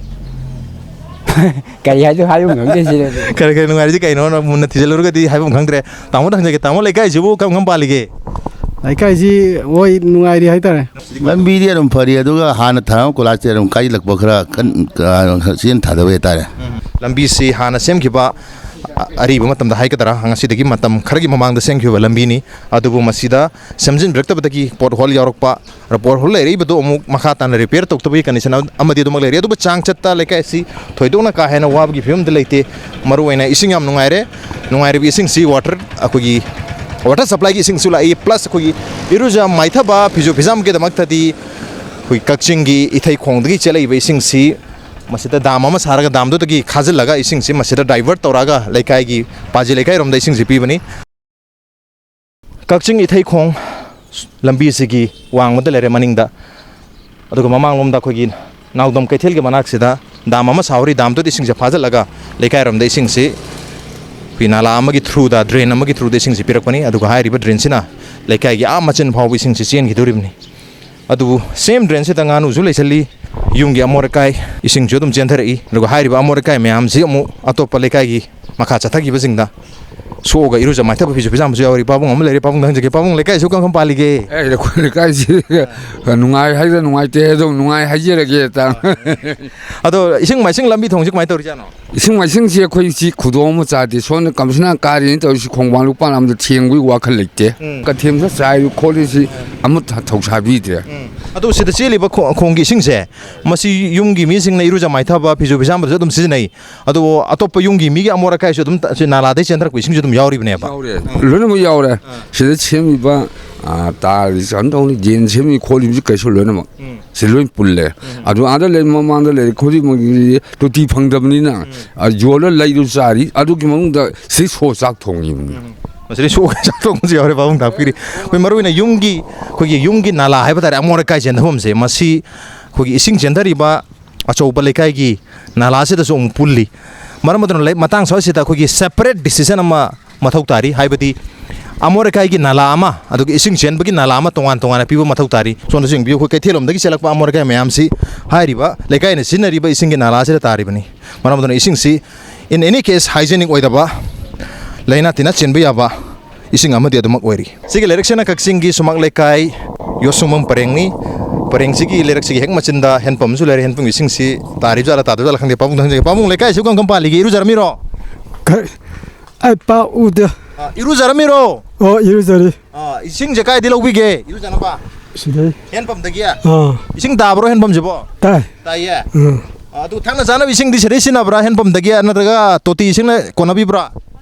ꯀꯔꯤ ꯍꯥꯏꯗꯣꯏꯅꯣ, ꯍꯥꯏꯕ ꯉꯝꯗꯦ ꯁꯤꯗꯗꯤ꯫ ꯈꯔ ꯈꯔ ꯅꯨꯡꯉꯥꯏꯔꯤꯁꯦ ꯀꯩꯅꯣ? ꯃꯨꯟꯅ ꯊꯤꯖꯤꯜꯂꯨꯔꯒꯗꯤ ꯍꯥꯏꯐꯝ ꯈꯪꯗ꯭ꯔꯦ꯫ ꯇꯥꯃꯣꯗ ꯍꯪꯖꯒꯦ, ꯇꯥꯃꯣ, ꯂꯩꯀꯥꯏꯁꯤꯕꯨ ꯀꯔꯝ ꯀꯔꯝ ꯄꯥꯜꯂꯤꯒꯦ? ꯂꯩꯀꯥꯏꯁꯤ ꯍꯣꯏ ꯅꯨꯡꯉꯥꯏꯔꯤ ꯍꯥꯏꯇꯥꯔꯦ꯫ ꯂꯝꯕꯤꯗꯤ ꯑꯗꯨꯝ ꯐꯔꯤ, ꯑꯗꯨꯒ ꯍꯥꯟꯅ ꯊꯥꯔꯝꯕ ꯀꯣꯏꯂꯥꯁꯇꯤ ꯑꯗꯨꯝ ꯀꯥꯏꯁꯤꯜꯂꯛꯄ ꯈꯔ ꯀꯟ-, ꯀ-, ꯆꯦꯟ ꯊꯥꯗꯕ ꯍꯥꯏꯇꯥꯔꯦ꯫ ꯂꯝꯕꯤꯁꯤ ꯍꯥꯟꯅ ꯁꯦꯝꯈꯤꯕ ꯑ-, ꯑꯔꯤꯕ ꯃꯇꯝꯗ ꯍꯥꯏꯒꯗ꯭ꯔꯥ, ꯉꯁꯤꯗꯒꯤ ꯃꯇꯝ ꯈꯔꯒꯤ ꯃꯃꯥꯡꯗ ꯁꯦꯝꯈꯤꯕ ꯂꯝꯕꯤꯅꯤ꯫ ꯑꯗꯨꯕꯨ ꯃꯁꯤꯗ ꯁꯦꯝꯖꯤꯟꯕꯤꯔꯛꯇꯕꯗꯒꯤ ꯄꯣꯠ ꯍꯣꯜ ꯌꯥꯎꯔꯛꯄ, ꯄꯣꯠ ꯍꯣꯜ ꯂꯩꯔꯛꯏꯕꯗꯨ ꯑꯃꯨꯛ ꯃꯈꯥ ꯇꯥꯅ ꯔꯤꯄꯤꯌꯔ ꯇꯧꯗꯕꯒꯤ ꯀꯟꯗꯤꯁꯟ ꯑꯃꯗꯤ ꯑꯗꯨꯃꯛ ꯂꯩꯔꯤ꯫ ꯑꯗꯨꯕꯨ ꯆꯥꯡ ꯆꯠꯇ ꯂꯩꯀꯥꯏ ꯑꯁꯤ ꯊꯣꯏꯗꯣꯛꯅ ꯀꯥ ꯍꯦꯟꯅ ꯋꯥꯕꯒꯤ ꯐꯤꯕꯝꯗ ꯂꯩꯇꯦ꯫ ꯃꯔꯨꯑꯣꯏꯅ ꯏꯁꯤꯡ ꯌꯥꯝ ꯅꯨꯡꯉꯥꯏꯔꯦ꯫ ꯅꯨꯡꯉꯥꯏꯔꯤꯕ ꯏꯁꯤꯡꯁꯤ ꯋꯥꯇꯔ, ꯑꯩꯈꯣꯏꯒꯤ ꯋꯥꯇꯔ ꯁꯄ꯭ꯂꯥꯏꯒꯤ ꯏꯁꯤꯡꯁꯨ ꯂꯥꯛꯏ, ꯄ꯭ꯂꯁ ꯑꯩꯈꯣꯏꯒꯤ ꯏꯔꯨꯖ ꯃꯥꯏꯊꯕ, ꯐꯤꯁꯨ ꯐꯤꯖꯥꯝꯒꯤꯗꯃꯛꯇꯗꯤ ꯑꯩꯈꯣꯏ ꯀꯛꯆꯤꯡꯒꯤ ꯏꯊꯩꯈꯣꯡꯗꯒꯤ ꯆꯦꯜꯂꯛꯏꯕ ꯏꯁꯤꯡꯁꯤ ꯃꯁꯤꯗ ꯗꯥꯝ ꯑꯃ ꯁꯥꯔꯒ, ꯗꯥꯝꯗꯨꯗꯒꯤ ꯈꯥꯖꯤꯜꯂꯒ ꯏꯁꯤꯡꯁꯤ ꯃꯁꯤꯗ ꯗꯥꯏꯚꯔꯠ ꯇꯧꯔꯛꯑꯒ ꯂꯩꯀꯥꯏꯒꯤ, ꯄꯥꯖꯤ ꯂꯩꯀꯥꯏꯔꯣꯝꯗ ꯏꯁꯤꯡꯁꯤ ꯄꯤꯕꯅꯤ꯫ ꯀꯛꯆꯤꯡ ꯏꯊꯩꯈꯣꯡ ꯂꯝꯕꯤꯁꯤꯒꯤ ꯋꯥꯡꯃꯗ ꯂꯩꯔꯦ ꯃꯅꯤꯡꯗ, ꯑꯗꯨꯒ ꯃꯃꯥꯡꯂꯣꯝꯗ ꯑꯩꯈꯣꯏꯒꯤ ꯅꯥꯎꯗꯝ ꯀꯩꯊꯦꯜꯒꯤ ꯃꯅꯥꯛꯁꯤꯗ ꯗꯥꯝ ꯑꯃ ꯁꯥꯍꯧꯔꯤ꯫ ꯗꯥꯝꯗꯨꯗ ꯏꯁꯤꯡꯁꯦ ꯐꯥꯖꯤꯜꯂꯒ ꯂꯩꯀꯥꯏꯔꯣꯝꯗ ꯏꯁꯤꯡꯁꯤ ꯑꯩꯈꯣꯏ ꯅꯥꯂꯥ ꯑꯃꯒꯤ ꯊ꯭ꯔꯨꯗ, ꯗ꯭ꯔꯦꯟ ꯑꯃꯒꯤ ꯊ꯭ꯔꯨꯗ ꯏꯁꯤꯡꯁꯤ ꯄꯤꯔꯛꯄꯅꯤ꯫ ꯑꯗꯨꯒ ꯍꯥꯏꯔꯤꯕ ꯗ꯭ꯔꯦꯟꯁꯤꯅ ꯂꯩꯀꯥꯏꯒꯤ ꯑꯥ ꯃꯆꯤꯟ ꯐꯥꯎꯕ ꯏꯁꯤꯡꯁꯤ ꯆꯦꯟꯈꯤꯗꯣꯔꯤꯕꯅꯤ꯫ ꯑꯗꯨꯕꯨ ꯁꯦꯝ ꯗ꯭ꯔꯦꯟꯁꯤꯗ ꯉꯥꯅꯨꯁꯨ ꯂꯩꯁꯜꯂꯤ, ꯌꯨꯝꯒꯤ ꯑꯃꯣꯠ ꯑꯀꯥꯏ ꯏꯁꯤꯡꯁꯨ ꯑꯗꯨꯝ ꯆꯦꯟꯊꯔꯛꯏ꯫ ꯑꯗꯨꯒ ꯍꯥꯏꯔꯤꯕ ꯑꯃꯣꯠ ꯑꯀꯥꯏ ꯃꯌꯥꯝꯁꯤ ꯑꯃꯨꯛ ꯑꯇꯣꯞꯄ ꯂꯩꯀꯥꯏꯒꯤ ꯃꯈꯥ ꯆꯠꯊꯈꯤꯕꯁꯤꯡꯗ ꯁꯣꯛꯑꯒ ꯏꯔꯨꯖ ꯃꯥꯏꯊꯕ, ꯐꯤꯁꯨ ꯐꯤꯖꯥꯝꯕꯁꯨ ꯌꯥꯎꯔꯤ꯫ ꯄꯥꯕꯨꯡ ꯑꯃ ꯂꯩꯔꯦ, ꯄꯥꯕꯨꯡꯗ ꯍꯪꯖꯒꯦ꯫ ꯄꯥꯕꯨꯡ, ꯂꯩꯀꯥꯏꯁꯤꯕꯨ ꯀꯔꯝ ꯀꯔꯝ ꯄꯥꯜꯂꯤꯒꯦ? ꯑꯦ, ꯑꯩꯈꯣꯏ ꯂꯩꯀꯥꯏꯁꯤ ꯅꯨꯡꯉꯥꯏ ꯍꯥꯏꯗ ꯅꯨꯡꯉꯥꯏꯇꯦ ꯍꯥꯏꯗ ꯅꯨꯡꯉꯥꯏ ꯍꯥꯏꯖꯔꯒꯦ ꯇꯥ꯫ ꯑꯗꯣ ꯏꯁꯤꯡ ꯃꯥꯏꯁꯤꯡ, ꯂꯝꯕꯤ ꯊꯣꯡꯁꯤ ꯀꯃꯥꯏꯅ ꯇꯧꯔꯤꯖꯥꯠꯅꯣ? ꯏꯁꯤꯡ ꯃꯥꯏꯁꯤꯡꯁꯤ ꯑꯩꯈꯣꯏ ꯁꯤ ꯈꯨꯗꯣꯡ ꯑꯃ ꯆꯥꯗꯦ꯫ ꯁꯣꯝꯗ ꯀꯃꯤꯁꯅꯔ ꯀꯥꯔꯤꯅ ꯇꯧꯔꯤꯁꯤ ꯈꯣꯡꯕꯥꯟ ꯂꯨꯄꯥꯟ ꯑꯃꯗ ꯊꯦꯡꯕꯒꯤ ꯋꯥꯈꯜ ꯂꯩꯇꯦ꯫ ꯎꯝ꯫ ꯀꯊꯦꯝꯁꯨ ꯆꯥꯏꯔꯤ ꯈꯣꯠꯂꯤꯁꯤ ꯑꯃꯠꯇ ꯊꯧꯁꯥꯕꯤꯗ꯭ꯔꯦ꯫ ꯎꯝ꯫ ꯑꯗꯨ ꯁꯤꯗ ꯆꯦꯜꯂꯤꯕ ꯈꯣ-, ꯈꯣꯡꯒꯤ ꯏꯁꯤꯡꯁꯦ, ꯃꯁꯤ ꯌꯨꯝꯒꯤ ꯃꯤꯁꯤꯡꯅ ꯏꯔꯨꯖ ꯃꯥꯏꯊꯕ, ꯐꯤꯁꯨ ꯐꯤꯖꯥꯝꯕꯗꯁꯨ ꯑꯗꯨꯝ ꯁꯤꯖꯤꯟꯅꯩ꯫ ꯑꯗꯨꯕꯨ ꯑꯇꯣꯞꯄ ꯌꯨꯝꯒꯤ ꯃꯤꯒꯤ ꯑꯃꯣꯠ ꯑꯀꯥꯏꯁꯨ ꯑꯗꯨꯝ ꯇ-, ꯁꯤ ꯅꯥꯂꯥꯗꯩ ꯆꯦꯟꯊꯔꯛꯄ ꯏꯁꯤꯡꯁꯨ ꯑꯗꯨꯝ ꯌꯥꯎꯔꯤꯕꯅꯦꯕ꯫ ꯌꯥꯎꯔꯦ꯫ ꯂꯣꯏꯅꯃꯛ ꯌꯥꯎꯔꯦ꯫ ꯑꯥ꯫ ꯁꯤꯗ ꯁꯦꯝꯃꯤꯕ, ꯑꯥ, ꯇꯥꯔꯤ, ꯀꯩꯅꯣ ꯇꯧꯅꯤ, ꯗ꯭ꯔꯦꯟ ꯁꯦꯝꯃꯤ ꯈꯣꯠꯂꯤꯕꯁꯤ ꯀꯩꯁꯨ ꯂꯣꯏꯅꯃꯛ꯫ ꯎꯝ꯫ ꯁꯤ ꯂꯣꯏ ꯄꯨꯜꯂꯦ꯫ ꯎꯝ꯫ ꯑꯗꯨ ꯑꯥꯗ ꯂꯩ, ꯃꯃꯥꯡꯗ ꯂꯩꯔꯤ ꯈꯨꯗꯤꯡꯃꯛꯀꯤ ꯇꯣꯇꯤ ꯐꯪꯗꯕꯅꯤꯅ, ꯎꯝ꯫ ꯑ, ꯌꯣꯜꯂ ꯂꯩꯔꯨ ꯆꯥꯔꯤ꯫ ꯑꯗꯨꯒꯤ ꯃꯅꯨꯡꯗ ꯁꯤ ꯁꯣ ꯆꯥꯛ ꯊꯣꯡꯉꯤꯕꯅꯤ꯫ ꯎꯝ꯫ ꯃꯁꯤꯗꯤ ꯁꯣ ꯆꯥꯛ ꯊꯣꯡꯕꯁꯨ ꯌꯥꯎꯔꯦ, ꯄꯥꯕꯨꯡ ꯇꯥꯛꯄꯤꯔꯤ꯫ ꯑꯩꯈꯣꯏ ꯃꯔꯨꯑꯣꯏꯅ ꯌꯨꯝꯒꯤ, ꯑꯩꯈꯣꯏꯒꯤ ꯌꯨꯝꯒꯤ ꯅꯥꯂꯥ ꯍꯥꯏꯕ ꯇꯥꯔꯦ, ꯑꯃꯣꯠ ꯑꯀꯥꯏ ꯆꯦꯟꯊꯐꯝꯁꯦ, ꯃꯁꯤ ꯑꯩꯈꯣꯏꯒꯤ ꯏꯁꯤꯡ ꯆꯦꯟꯊꯔꯤꯕ ꯑꯆꯧꯕ ꯂꯩꯀꯥꯏꯒꯤ ꯅꯥꯂꯥꯁꯤꯗꯁꯨ ꯑꯃꯨꯛ ꯄꯨꯜꯂꯤ꯫ ꯃꯔꯝ ꯑꯗꯨꯅ ꯂꯩ-, ꯃꯇꯥꯡ ꯁ꯭ꯋꯥꯏꯁꯤꯗ ꯑꯩꯈꯣꯏꯒꯤ separate decision ꯑꯃ ꯃꯊꯧ ꯇꯥꯔꯤ꯫ ꯍꯥꯏꯕꯗꯤ ꯑꯃꯣꯠ ꯑꯀꯥꯏꯒꯤ ꯅꯥꯂꯥ ꯑꯃ, ꯑꯗꯨꯒ ꯏꯁꯤꯡ ꯆꯦꯟꯕꯒꯤ ꯅꯥꯂꯥ ꯑꯃ ꯇꯣꯉꯥꯟ ꯇꯣꯉꯥꯟꯅ ꯄꯤꯕ ꯃꯊꯧ ꯇꯥꯔꯤ꯫ ꯁꯣꯝꯗꯁꯨ ꯌꯦꯡꯕꯤꯌꯨ, ꯑꯩꯈꯣꯏ ꯀꯩꯊꯦꯜꯂꯣꯝꯗꯒꯤ ꯆꯦꯜꯂꯛꯄ ꯑꯃꯣꯠ ꯑꯀꯥꯏ ꯃꯌꯥꯝꯁꯤ ꯍꯥꯏꯔꯤꯕ ꯂꯩꯀꯥꯏꯅ ꯁꯤꯖꯤꯟꯅꯔꯤꯕ ꯏꯁꯤꯡꯒꯤ ꯅꯥꯂꯥ ꯑꯁꯤꯗ ꯇꯥꯔꯤꯕꯅꯤ꯫ ꯃꯔꯝ ꯑꯗꯨꯅ ꯏꯁꯤꯡꯁꯤ in any case hygienic ꯑꯣꯏꯗꯕ, ꯂꯥꯏꯅꯥ ꯇꯤꯟꯅꯥ ꯆꯦꯟꯕ ꯌꯥꯕ ꯏꯁꯤꯡ ꯑꯃꯗꯤ ꯑꯗꯨꯃꯛ ꯑꯣꯏꯔꯤ꯫ ꯁꯤꯒꯤ ꯂꯩꯔꯛꯁꯤꯅ ꯀꯛꯆꯤꯡꯒꯤ ꯁꯨꯃꯥꯛ ꯂꯩꯀꯥꯏ ꯌꯣꯠꯁꯨꯡꯕꯝ ꯄꯔꯦꯡꯅꯤ꯫ ꯄꯔꯦꯡꯁꯤꯒꯤ ꯂꯩꯔꯛꯁꯤꯒꯤ ꯍꯦꯛ ꯃꯆꯤꯟꯗ ꯍꯦꯟꯄꯝ ꯑꯃꯁꯨ ꯂꯩꯔꯦ꯫ ꯍꯦꯟꯄꯝꯒꯤ ꯏꯁꯤꯡꯁꯤ ꯇꯥꯔꯤꯕ ꯖꯥꯠꯂ ꯇꯥꯗꯕ ꯖꯥꯠꯂ ꯈꯪꯗꯦ꯫ ꯄꯥꯕꯨꯡꯗ ꯍꯪꯖꯒꯦ꯫ ꯄꯥꯕꯨꯡ, ꯂꯩꯀꯥꯏꯁꯤꯕꯨ ꯀꯔꯝ ꯀꯔꯝ ꯄꯥꯜꯂꯤꯒꯦ? ꯏꯔꯨꯖꯔꯝꯃꯤꯔꯣ? ꯈ-, ꯑꯩ ꯄꯥꯛ ꯎꯗꯦ꯫ ꯑ, ꯏꯔꯨꯖꯔꯝꯃꯤꯔꯣ? ꯑꯣ, ꯏꯔꯨꯖꯔꯤ꯫ ꯑ, ꯏꯁꯤꯡꯁꯦ ꯀꯥꯏꯗꯩ ꯂꯧꯕꯤꯒꯦ ꯏꯔꯨꯖꯅꯕ? ꯁꯤꯗꯩ꯫ ꯍꯦꯟꯄꯝꯗꯒꯤ? ꯑꯥ꯫ ꯏꯁꯤꯡ ꯇꯥꯕ꯭ꯔꯣ ꯍꯦꯟꯄꯝꯁꯤꯕꯣ? ꯇꯥꯏ꯫ ꯇꯥꯏꯌꯦ? ꯎꯝ꯫ ꯑ, ꯑꯗꯨ ꯊꯛꯅ ꯆꯥꯅꯕ ꯏꯁꯤꯡꯗꯤ ꯁꯤꯗꯩ ꯁꯤꯖꯤꯟꯅꯕ꯭ꯔꯥ, ꯍꯦꯟꯄꯝꯗꯒꯤ ꯅꯠꯇ꯭ꯔꯒ ꯇꯣꯇꯤ ꯏꯁꯤꯡꯅ ꯀꯣꯟꯅꯕꯤꯕ꯭ꯔꯥ?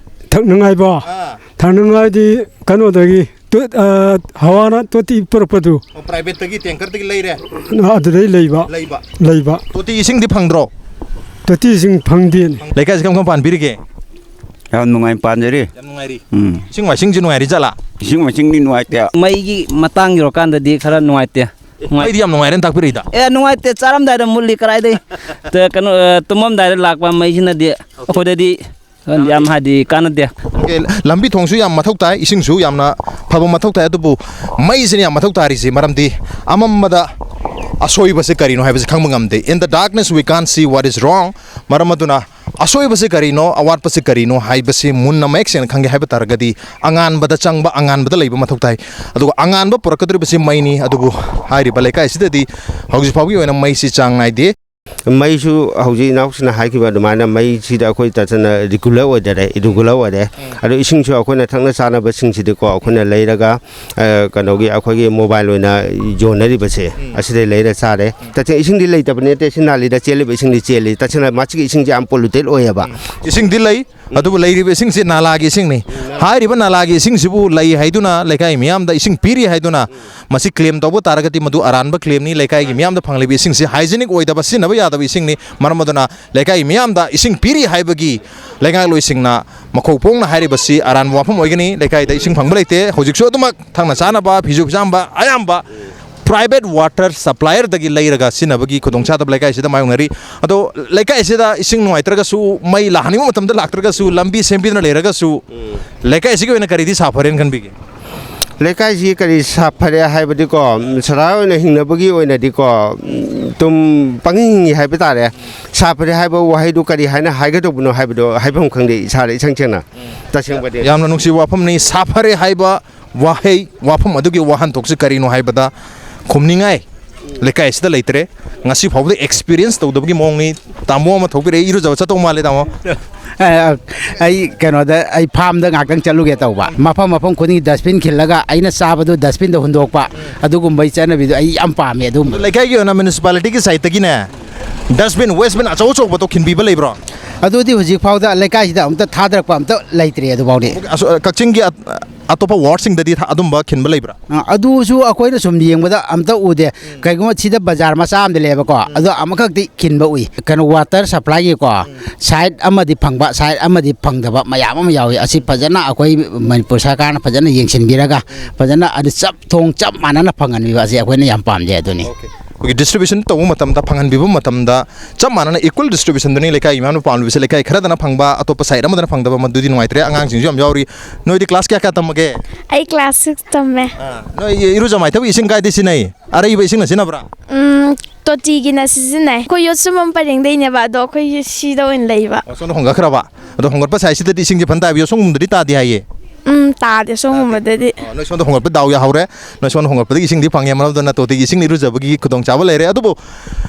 ꯊꯛꯅꯉꯥꯏꯕꯣ? ꯑꯥ꯫ ꯊꯛꯅꯉꯥꯏꯗꯤ ꯀꯩꯅꯣꯗꯒꯤ, ꯇꯨ-, ꯑ, ꯍꯋꯥꯅ ꯇꯣꯇꯤ ꯄꯨꯔꯛꯄꯗꯨ꯫ ꯑꯣ, privateꯇꯒꯤ, tankerꯗꯒꯤ ꯂꯩꯔꯦ? ꯑꯗꯨꯗꯩ ꯂꯩꯕ꯫ ꯂꯩꯕ? ꯂꯩꯕ꯫ ꯇꯣꯇꯤ ꯏꯁꯤꯡꯗꯤ ꯐꯪꯗ꯭ꯔꯣ? ꯇꯣꯇꯤ ꯏꯁꯤꯡ ꯐꯪꯗꯦꯅꯦ꯫ ꯂꯩꯀꯥꯏꯁꯤ ꯀꯔꯝ ꯀꯔꯝ ꯄꯥꯟꯕꯤꯔꯤꯒꯦ? ꯌꯥꯝ ꯅꯨꯡꯉꯥꯏꯅ ꯄꯥꯟꯖꯔꯤ꯫ ꯌꯥꯝ ꯅꯨꯡꯉꯥꯏꯔꯤ꯫ ꯎꯝ꯫ ꯏꯁꯤꯡ ꯃꯥꯏꯁꯤꯡꯁꯤ ꯅꯨꯡꯉꯥꯏꯔꯤ ꯖꯥꯠꯂꯥ? ꯏꯁꯤꯡ ꯃꯥꯏꯁꯤꯡꯗꯤ ꯅꯨꯡꯉꯥꯏꯇꯦ꯫ ꯃꯩꯒꯤ ꯃꯇꯥꯡ ꯌꯧꯔꯀꯥꯟꯗꯗꯤ ꯈꯔ ꯅꯨꯡꯉꯥꯏꯇꯦ꯫ ꯅꯨꯡꯉꯥꯏ- ꯃꯩꯗꯤ ꯌꯥꯝ ꯅꯨꯡꯉꯥꯏꯔꯦꯅ ꯇꯥꯛꯄꯤꯔꯛꯏꯗ꯫ ꯑꯦ, ꯅꯨꯡꯉꯥꯏꯇꯦ꯫ ꯆꯥꯔꯝꯗꯥꯏꯗ ꯃꯨꯠꯂꯤ꯫ ꯀꯔꯥꯏꯗꯩ? ꯇ-, ꯀꯩꯅꯣ, ꯑ, ꯇꯨꯝꯃꯝꯗꯥꯏꯗ ꯂꯥꯛꯄ ꯃꯩꯁꯤꯅꯗꯤ ꯑꯩꯈꯣꯏꯗꯗꯤ ꯌꯥꯝ ꯍꯥꯏꯗꯤ ꯀꯥꯟꯅꯗꯦ꯫ Okay, ꯂꯝꯕꯤ ꯊꯣꯡꯁꯨ ꯌꯥꯝ ꯃꯊꯧ ꯇꯥꯏ, ꯏꯁꯤꯡꯁꯨ ꯌꯥꯝꯅ ꯐꯕ ꯃꯊꯧ ꯇꯥꯏ, ꯑꯗꯨꯕꯨ ꯃꯩꯁꯤꯅ ꯌꯥꯝ ꯃꯊꯧ ꯇꯥꯔꯤꯁꯤ ꯃꯔꯝꯗꯤ ꯑꯃꯝꯕꯗ ꯑꯁꯣꯏꯕꯁꯤ ꯀꯔꯤꯅꯣ ꯍꯥꯏꯕꯁꯤ ꯈꯪꯕ ꯉꯝꯗꯦ꯫ In the darkness we can't see what is wrong꯫ ꯃꯔꯝ ꯑꯗꯨꯅ ꯑꯁꯣꯏꯕꯁꯤ ꯀꯔꯤꯅꯣ, ꯑꯋꯥꯠꯄꯁꯤ ꯀꯔꯤꯅꯣ ꯍꯥꯏꯕꯁꯤ ꯃꯨꯟꯅ ꯃꯌꯦꯛ ꯁꯦꯡꯅ ꯈꯪꯒꯦ ꯍꯥꯏꯕ ꯇꯥꯔꯒꯗꯤ ꯑꯉꯥꯟꯕꯗ ꯆꯪꯕ, ꯑꯉꯥꯟꯕꯗ ꯂꯩꯕ ꯃꯊꯧ ꯇꯥꯏ꯫ ꯑꯗꯨꯒ ꯑꯉꯥꯟꯕ ꯄꯨꯔꯛꯀꯗꯧꯔꯤꯕꯁꯤ ꯃꯩꯅꯤ꯫ ꯑꯗꯨꯕꯨ ꯍꯥꯏꯔꯤꯕ ꯂꯩꯀꯥꯏ ꯑꯁꯤꯗꯗꯤ ꯍꯧꯖꯤꯛ ꯐꯥꯎꯒꯤ ꯑꯣꯏꯅ ꯃꯩꯁꯤ ꯆꯥꯡ ꯅꯥꯏꯗꯦ꯫ ꯃꯩꯁꯨ ꯍꯧꯖꯤꯛ ꯏꯅꯥꯎꯁꯤꯅ ꯍꯥꯏꯈꯤꯕ ꯑꯗꯨꯃꯥꯏꯅ ꯃꯩꯁꯤꯗ ꯑꯩꯈꯣꯏ ꯇꯁꯦꯡꯅ regular ꯑꯣꯏꯗꯔꯦ, irregular ꯑꯣꯏꯔꯦ꯫ ꯎꯝ꯫ ꯑꯗꯣ ꯏꯁꯤꯡꯁꯨ ꯑꯩꯈꯣꯏꯅ ꯊꯛꯅ ꯆꯥꯅꯕꯁꯤꯡꯁꯤꯗꯤꯀꯣ, ꯑꯩꯈꯣꯏꯅ ꯂꯩꯔꯒ, ꯑ, ꯀꯩꯅꯣꯒꯤ ꯑꯩꯈꯣꯏꯒꯤ mobile ꯑꯣꯏꯅ ꯌꯣꯟꯅꯔꯤꯕꯁꯦ, ꯎꯝ꯫ ꯑꯁꯤꯗꯩ ꯂꯩꯔ ꯆꯥꯔꯦ꯫ ꯎꯝ꯫ ꯇꯁꯦꯡꯅ ꯏꯁꯤꯡꯗꯤ ꯂꯩꯇꯕ ꯅꯠꯇꯦ, ꯁꯤ ꯅꯥꯂꯤꯗ ꯆꯦꯜꯂꯤꯕ ꯏꯁꯤꯡꯗꯤ ꯆꯦꯜꯂꯤ꯫ ꯇꯁꯦꯡꯅ ꯃꯁꯤꯒꯤ ꯏꯁꯤꯡꯁꯦ ꯌꯥꯝ polluted ꯑꯣꯏꯌꯦꯕ꯫ ꯎꯝ꯫ ꯏꯁꯤꯡꯗꯤ ꯂꯩ, ꯑꯗꯨꯕꯨ ꯂꯩꯔꯤꯕ ꯏꯁꯤꯡꯁꯤ ꯅꯥꯂꯥꯒꯤ ꯏꯁꯤꯡꯅꯤ꯫ ꯍꯥꯏꯔꯤꯕ ꯅꯥꯂꯥꯒꯤ ꯏꯁꯤꯡꯁꯤꯕꯨ ꯂꯩ ꯍꯥꯏꯗꯨꯅ, ꯂꯩꯀꯥꯏ ꯃꯤꯌꯥꯝꯗ ꯏꯁꯤꯡ ꯄꯤꯔꯤ ꯍꯥꯏꯗꯨꯅ, ꯃꯁꯤ claim ꯇꯧꯕ ꯇꯥꯔꯒꯗꯤ ꯃꯗꯨ ꯑꯔꯥꯟꯕ claimꯅꯤ꯫ ꯂꯩꯀꯥꯏꯒꯤ ꯃꯤꯌꯥꯝꯗ ꯐꯪꯂꯤꯕ ꯏꯁꯤꯡꯁꯤ hygienic ꯑꯣꯏꯗꯕ, ꯁꯤꯖꯤꯟꯅꯕ ꯌꯥꯗꯕ ꯏꯁꯤꯡꯅꯤ꯫ ꯃꯔꯝ ꯑꯗꯨꯅ ꯂꯩꯀꯥꯏꯒꯤ ꯃꯤꯌꯥꯝꯗ ꯏꯁꯤꯡ ꯄꯤꯔꯤ ꯍꯥꯏꯕꯒꯤ ꯂꯩꯉꯥꯛꯂꯣꯏꯁꯤꯡꯅ ꯃꯈꯣꯡ ꯐꯣꯡꯅ ꯍꯥꯏꯔꯤꯕꯁꯤ ꯑꯔꯥꯟꯕ ꯋꯥꯐꯝ ꯑꯣꯏꯒꯅꯤ꯫ ꯂꯩꯀꯥꯏꯗ ꯏꯁꯤꯡ ꯐꯪꯕ ꯂꯩꯇꯦ꯫ ꯍꯧꯖꯤꯛꯁꯨ ꯑꯗꯨꯃꯛ ꯊꯛꯅ ꯆꯥꯅꯕ, ꯐꯤꯁꯨ ꯐꯤꯖꯥꯝꯕ ꯑꯌꯥꯝꯕ private water supplierꯗꯒꯤ ꯂꯩꯔꯒ ꯁꯤꯖꯤꯟꯅꯕꯒꯤ ꯈꯨꯗꯣꯡꯆꯥꯗꯕ ꯂꯩꯀꯥꯏꯁꯤꯗ ꯃꯥꯌꯣꯛꯅꯔꯤ꯫ ꯑꯗꯣ ꯂꯩꯀꯥꯏꯁꯤꯗ ꯏꯁꯤꯡ ꯅꯨꯡꯉꯥꯏꯇ꯭ꯔꯒꯁꯨ, ꯃꯩ ꯂꯥꯛꯍꯟꯅꯤꯡꯕ ꯃꯇꯝꯗ ꯂꯥꯛꯇ꯭ꯔꯒꯁꯨ, ꯂꯝꯕꯤ ꯁꯦꯝꯕꯤꯗꯅ ꯂꯩꯔꯒꯁꯨ, ꯂꯩꯀꯥꯏꯁꯤꯒꯤ ꯑꯣꯏꯅ ꯀꯔꯤꯗꯤ ꯁꯥꯐꯔꯦꯅ ꯈꯟꯕꯤꯒꯦ? ꯂꯩꯀꯥꯏꯁꯤ ꯀꯔꯤ ꯁꯥꯐꯔꯦ ꯍꯥꯏꯕꯗꯤꯀꯣ, ꯁꯗꯥ ꯑꯣꯏꯅ ꯍꯤꯡꯅꯕꯒꯤ ꯑꯣꯏꯅꯗꯤꯀꯣ, ꯑꯗꯨꯝ ꯄꯪꯍꯤꯡ ꯍꯤꯡꯉꯤ ꯍꯥꯏꯕ ꯇꯥꯔꯦ꯫ ꯁꯥꯐꯔꯦ ꯍꯥꯏꯕ ꯋꯥꯍꯩꯗꯨ ꯀꯔꯤ ꯍꯥꯏꯅ ꯍꯥꯏꯒꯗꯧꯕꯅꯣ ꯍꯥꯏꯕꯗꯣ ꯍꯥꯏꯐꯝ ꯈꯪꯗꯦ ꯏꯁꯥꯗ ꯏꯁꯦꯡ ꯁꯦꯡꯅ꯫ ꯇꯁꯦꯡꯕꯗꯤ꯫ ꯌꯥꯝꯅ ꯅꯨꯡꯁꯤꯕ ꯋꯥꯐꯝꯅꯤ꯫ ꯁꯥꯐꯔꯦ ꯍꯥꯏꯕ ꯋꯥꯍꯩ, ꯋꯥꯐꯝ ꯑꯗꯨꯒꯤ ꯋꯥꯍꯟꯊꯣꯛꯁꯤ ꯀꯔꯤꯅꯣ ꯍꯥꯏꯕꯗ, ꯈꯨꯝꯅꯤꯡꯉꯥꯏ ꯂꯩꯀꯥꯏ ꯑꯁꯤꯗ ꯂꯩꯇ꯭ꯔꯦ꯫ ꯉꯁꯤ ꯐꯥꯎꯕꯗ experience ꯇꯧꯗꯕꯒꯤ ꯃꯑꯣꯡꯅꯤ꯫ ꯇꯥꯃꯣ ꯑꯃ ꯊꯣꯛꯄꯤꯔꯛꯑꯦ, ꯏꯔꯨꯖꯕ ꯆꯠꯇꯧ ꯃꯥꯜꯂꯦ, ꯇꯥꯃꯣ꯫ ꯑꯦ, ꯑꯩ ꯀꯩꯅꯣꯗ, ꯑꯩ farmꯗ ꯉꯥꯛꯇꯪ ꯆꯠꯂꯨꯒꯦ ꯇꯧꯕ꯫ ꯃꯐꯝ ꯃꯐꯝ ꯈꯨꯗꯤꯡꯒꯤ dustbin ꯈꯤꯜꯂꯒ ꯑꯩꯅ ꯆꯥꯕꯗꯨ dustbinꯗ ꯍꯨꯟꯗꯣꯛꯄ, ꯑꯗꯨꯒꯨꯝꯕꯒꯤ ꯆꯠꯅꯕꯤꯗꯣ ꯑꯩ ꯌꯥꯝ ꯄꯥꯝꯃꯦ꯫ ꯑꯗꯨꯒꯨꯝꯕ ꯂꯩꯀꯥꯏꯒꯤ ꯑꯣꯏꯅ municipalityꯒꯤ sideꯇꯒꯤꯅꯦ, dustbin, waste bin ꯑꯆꯧ ꯑꯆꯧꯕꯗꯣ ꯈꯤꯟꯕꯤꯕ ꯂꯩꯕ꯭ꯔꯣ? ꯑꯗꯨꯗꯤ ꯍꯧꯖꯤꯛ ꯐꯥꯎꯗ ꯂꯩꯀꯥꯏꯁꯤꯗ ꯑꯝꯇ ꯊꯥꯗꯔꯛꯄ ꯑꯝꯇ ꯂꯩꯇ꯭ꯔꯤ ꯑꯗꯨꯐꯥꯎꯗꯤ꯫ ꯑꯁ, ꯀꯛꯆꯤꯡꯒꯤ ꯑꯇꯣꯞꯄ wardꯁꯤꯡꯗꯗꯤ ꯊ-, ꯑꯗꯨꯝꯕ ꯈꯤꯟꯕ ꯂꯩꯕ꯭ꯔꯥ? ꯑ, ꯑꯗꯨꯁꯨ ꯑꯩꯈꯣꯏꯅ ꯁꯨꯝ ꯌꯦꯡꯕꯗ ꯑꯝꯇ ꯎꯗꯦ꯫ ꯎꯝ꯫ ꯀꯩꯒꯨꯝꯕ ꯁꯤꯗ ꯕꯖꯥꯔ ꯃꯆꯥ ꯑꯃꯗꯤ ꯂꯩꯌꯦꯕꯀꯣ, ꯎꯝ꯫ ꯑꯗꯣ ꯑꯃꯈꯛꯇꯤ ꯈꯤꯟꯕ ꯎꯏ꯫ ꯀꯩꯅꯣ, water supplyꯒꯤꯀꯣ, ꯎꯝ꯫ Side ꯑꯃꯗꯤ ꯐꯪꯕ, side ꯑꯃꯗꯤ ꯐꯪꯗꯕ ꯃꯌꯥꯝ ꯑꯃ ꯌꯥꯎꯏ꯫ ꯑꯁꯤ ꯐꯖꯅ ꯑꯩꯈꯣꯏ ꯃꯅꯤꯄꯨꯔ ꯁꯔꯀꯥꯔꯅ ꯐꯖꯅ ꯌꯦꯡꯁꯤꯟꯕꯤꯔꯒ, ꯎꯝ꯫ ꯐꯖꯅ ꯑꯗꯨ ꯆꯞ, ꯊꯣꯡ ꯆꯞ ꯃꯥꯟꯅꯅ ꯐꯪꯍꯟꯕꯤꯕ ꯑꯁꯤ ꯑꯩꯈꯣꯏꯅ ꯌꯥꯝ ꯄꯥꯝꯖꯩ ꯑꯗꯨꯅꯤ꯫ Okay꯫ ꯑꯩꯈꯣꯏꯒꯤ distribution ꯇꯧꯕ ꯃꯇꯝꯗ, ꯐꯪꯍꯟꯕꯤꯕ ꯃꯇꯝꯗ ꯆꯞ ꯃꯥꯟꯅꯅ equal distributionꯗꯨꯅꯤ ꯂꯩꯀꯥꯏꯒꯤ ꯃꯌꯥꯝꯅ ꯄꯥꯝꯂꯤꯕꯁꯦ꯫ ꯂꯩꯀꯥꯏ ꯈꯔꯗꯅ ꯐꯪꯕ, ꯑꯇꯣꯞꯄ side ꯑꯃꯗꯅ ꯐꯪꯗꯕ, ꯃꯗꯨꯗꯤ ꯅꯨꯡꯉꯥꯏꯇ꯭ꯔꯦ꯫ ꯑꯉꯥꯡꯁꯤꯡꯁꯨ ꯌꯥꯝ ꯌꯥꯎꯔꯤ꯫ ꯅꯣꯏꯗꯤ class ꯀꯌꯥ ꯀꯌꯥ ꯇꯝꯃꯒꯦ? ꯑꯩ class six ꯇꯝꯃꯦ꯫ ꯑꯥ, ꯅꯣꯏ ꯏꯔꯨꯖ ꯃꯥꯏꯊꯕ ꯏꯁꯤꯡ ꯀꯥꯏꯗꯩ ꯁꯤꯖꯤꯟꯅꯩ? ꯑꯔꯩꯕ ꯏꯁꯤꯡꯅ ꯁꯤꯖꯤꯟꯅꯕ꯭ꯔꯥ? ꯎꯝ, ꯇꯣꯇꯤꯒꯤꯅ ꯁꯤꯖꯤꯟꯅꯩ꯫ ꯑꯩꯈꯣꯏ ꯌꯣꯠꯁꯨꯃꯝ ꯄꯔꯦꯡꯗꯩꯅꯦꯕ, ꯑꯗꯣ ꯑꯩꯈꯣꯏ ꯁꯤꯗ ꯑꯣꯏꯅ ꯂꯩꯕ꯫ ꯑꯣ, ꯁꯣꯝꯗ ꯍꯣꯡꯒꯠꯈ꯭ꯔꯕ? ꯑꯗꯣ ꯍꯣꯡꯒꯠꯄ sideꯁꯤꯗꯗꯤ ꯏꯁꯤꯡꯁꯦ ꯐꯖꯅ ꯇꯥꯏꯕ, ꯌꯣꯠꯁꯣꯡꯒꯨꯝꯗꯗꯤ ꯇꯥꯗꯦ ꯍꯥꯏꯌꯦ? ꯎꯝ, ꯇꯥꯗꯦ ꯁꯣꯝꯒꯨꯝꯕꯗꯗꯤ꯫ ꯑꯣ, ꯅꯣꯏ ꯁꯣꯝꯗ ꯍꯣꯡꯒꯠꯄ ꯗꯥꯎ ꯌꯥꯍꯧꯔꯦ꯫ ꯅꯣꯏ ꯁꯣꯝꯗ ꯍꯣꯡꯒꯠꯄꯗꯒꯤ ꯏꯁꯤꯡꯗꯤ ꯐꯪꯉꯦ, ꯃꯔꯝ ꯑꯗꯨꯅ ꯇꯣꯇꯤꯒꯤ ꯏꯁꯤꯡꯅ ꯏꯔꯨꯖꯕꯒꯤ ꯈꯨꯗꯣꯡꯆꯥꯕ ꯂꯩꯔꯦ꯫ ꯑꯗꯨꯕꯨ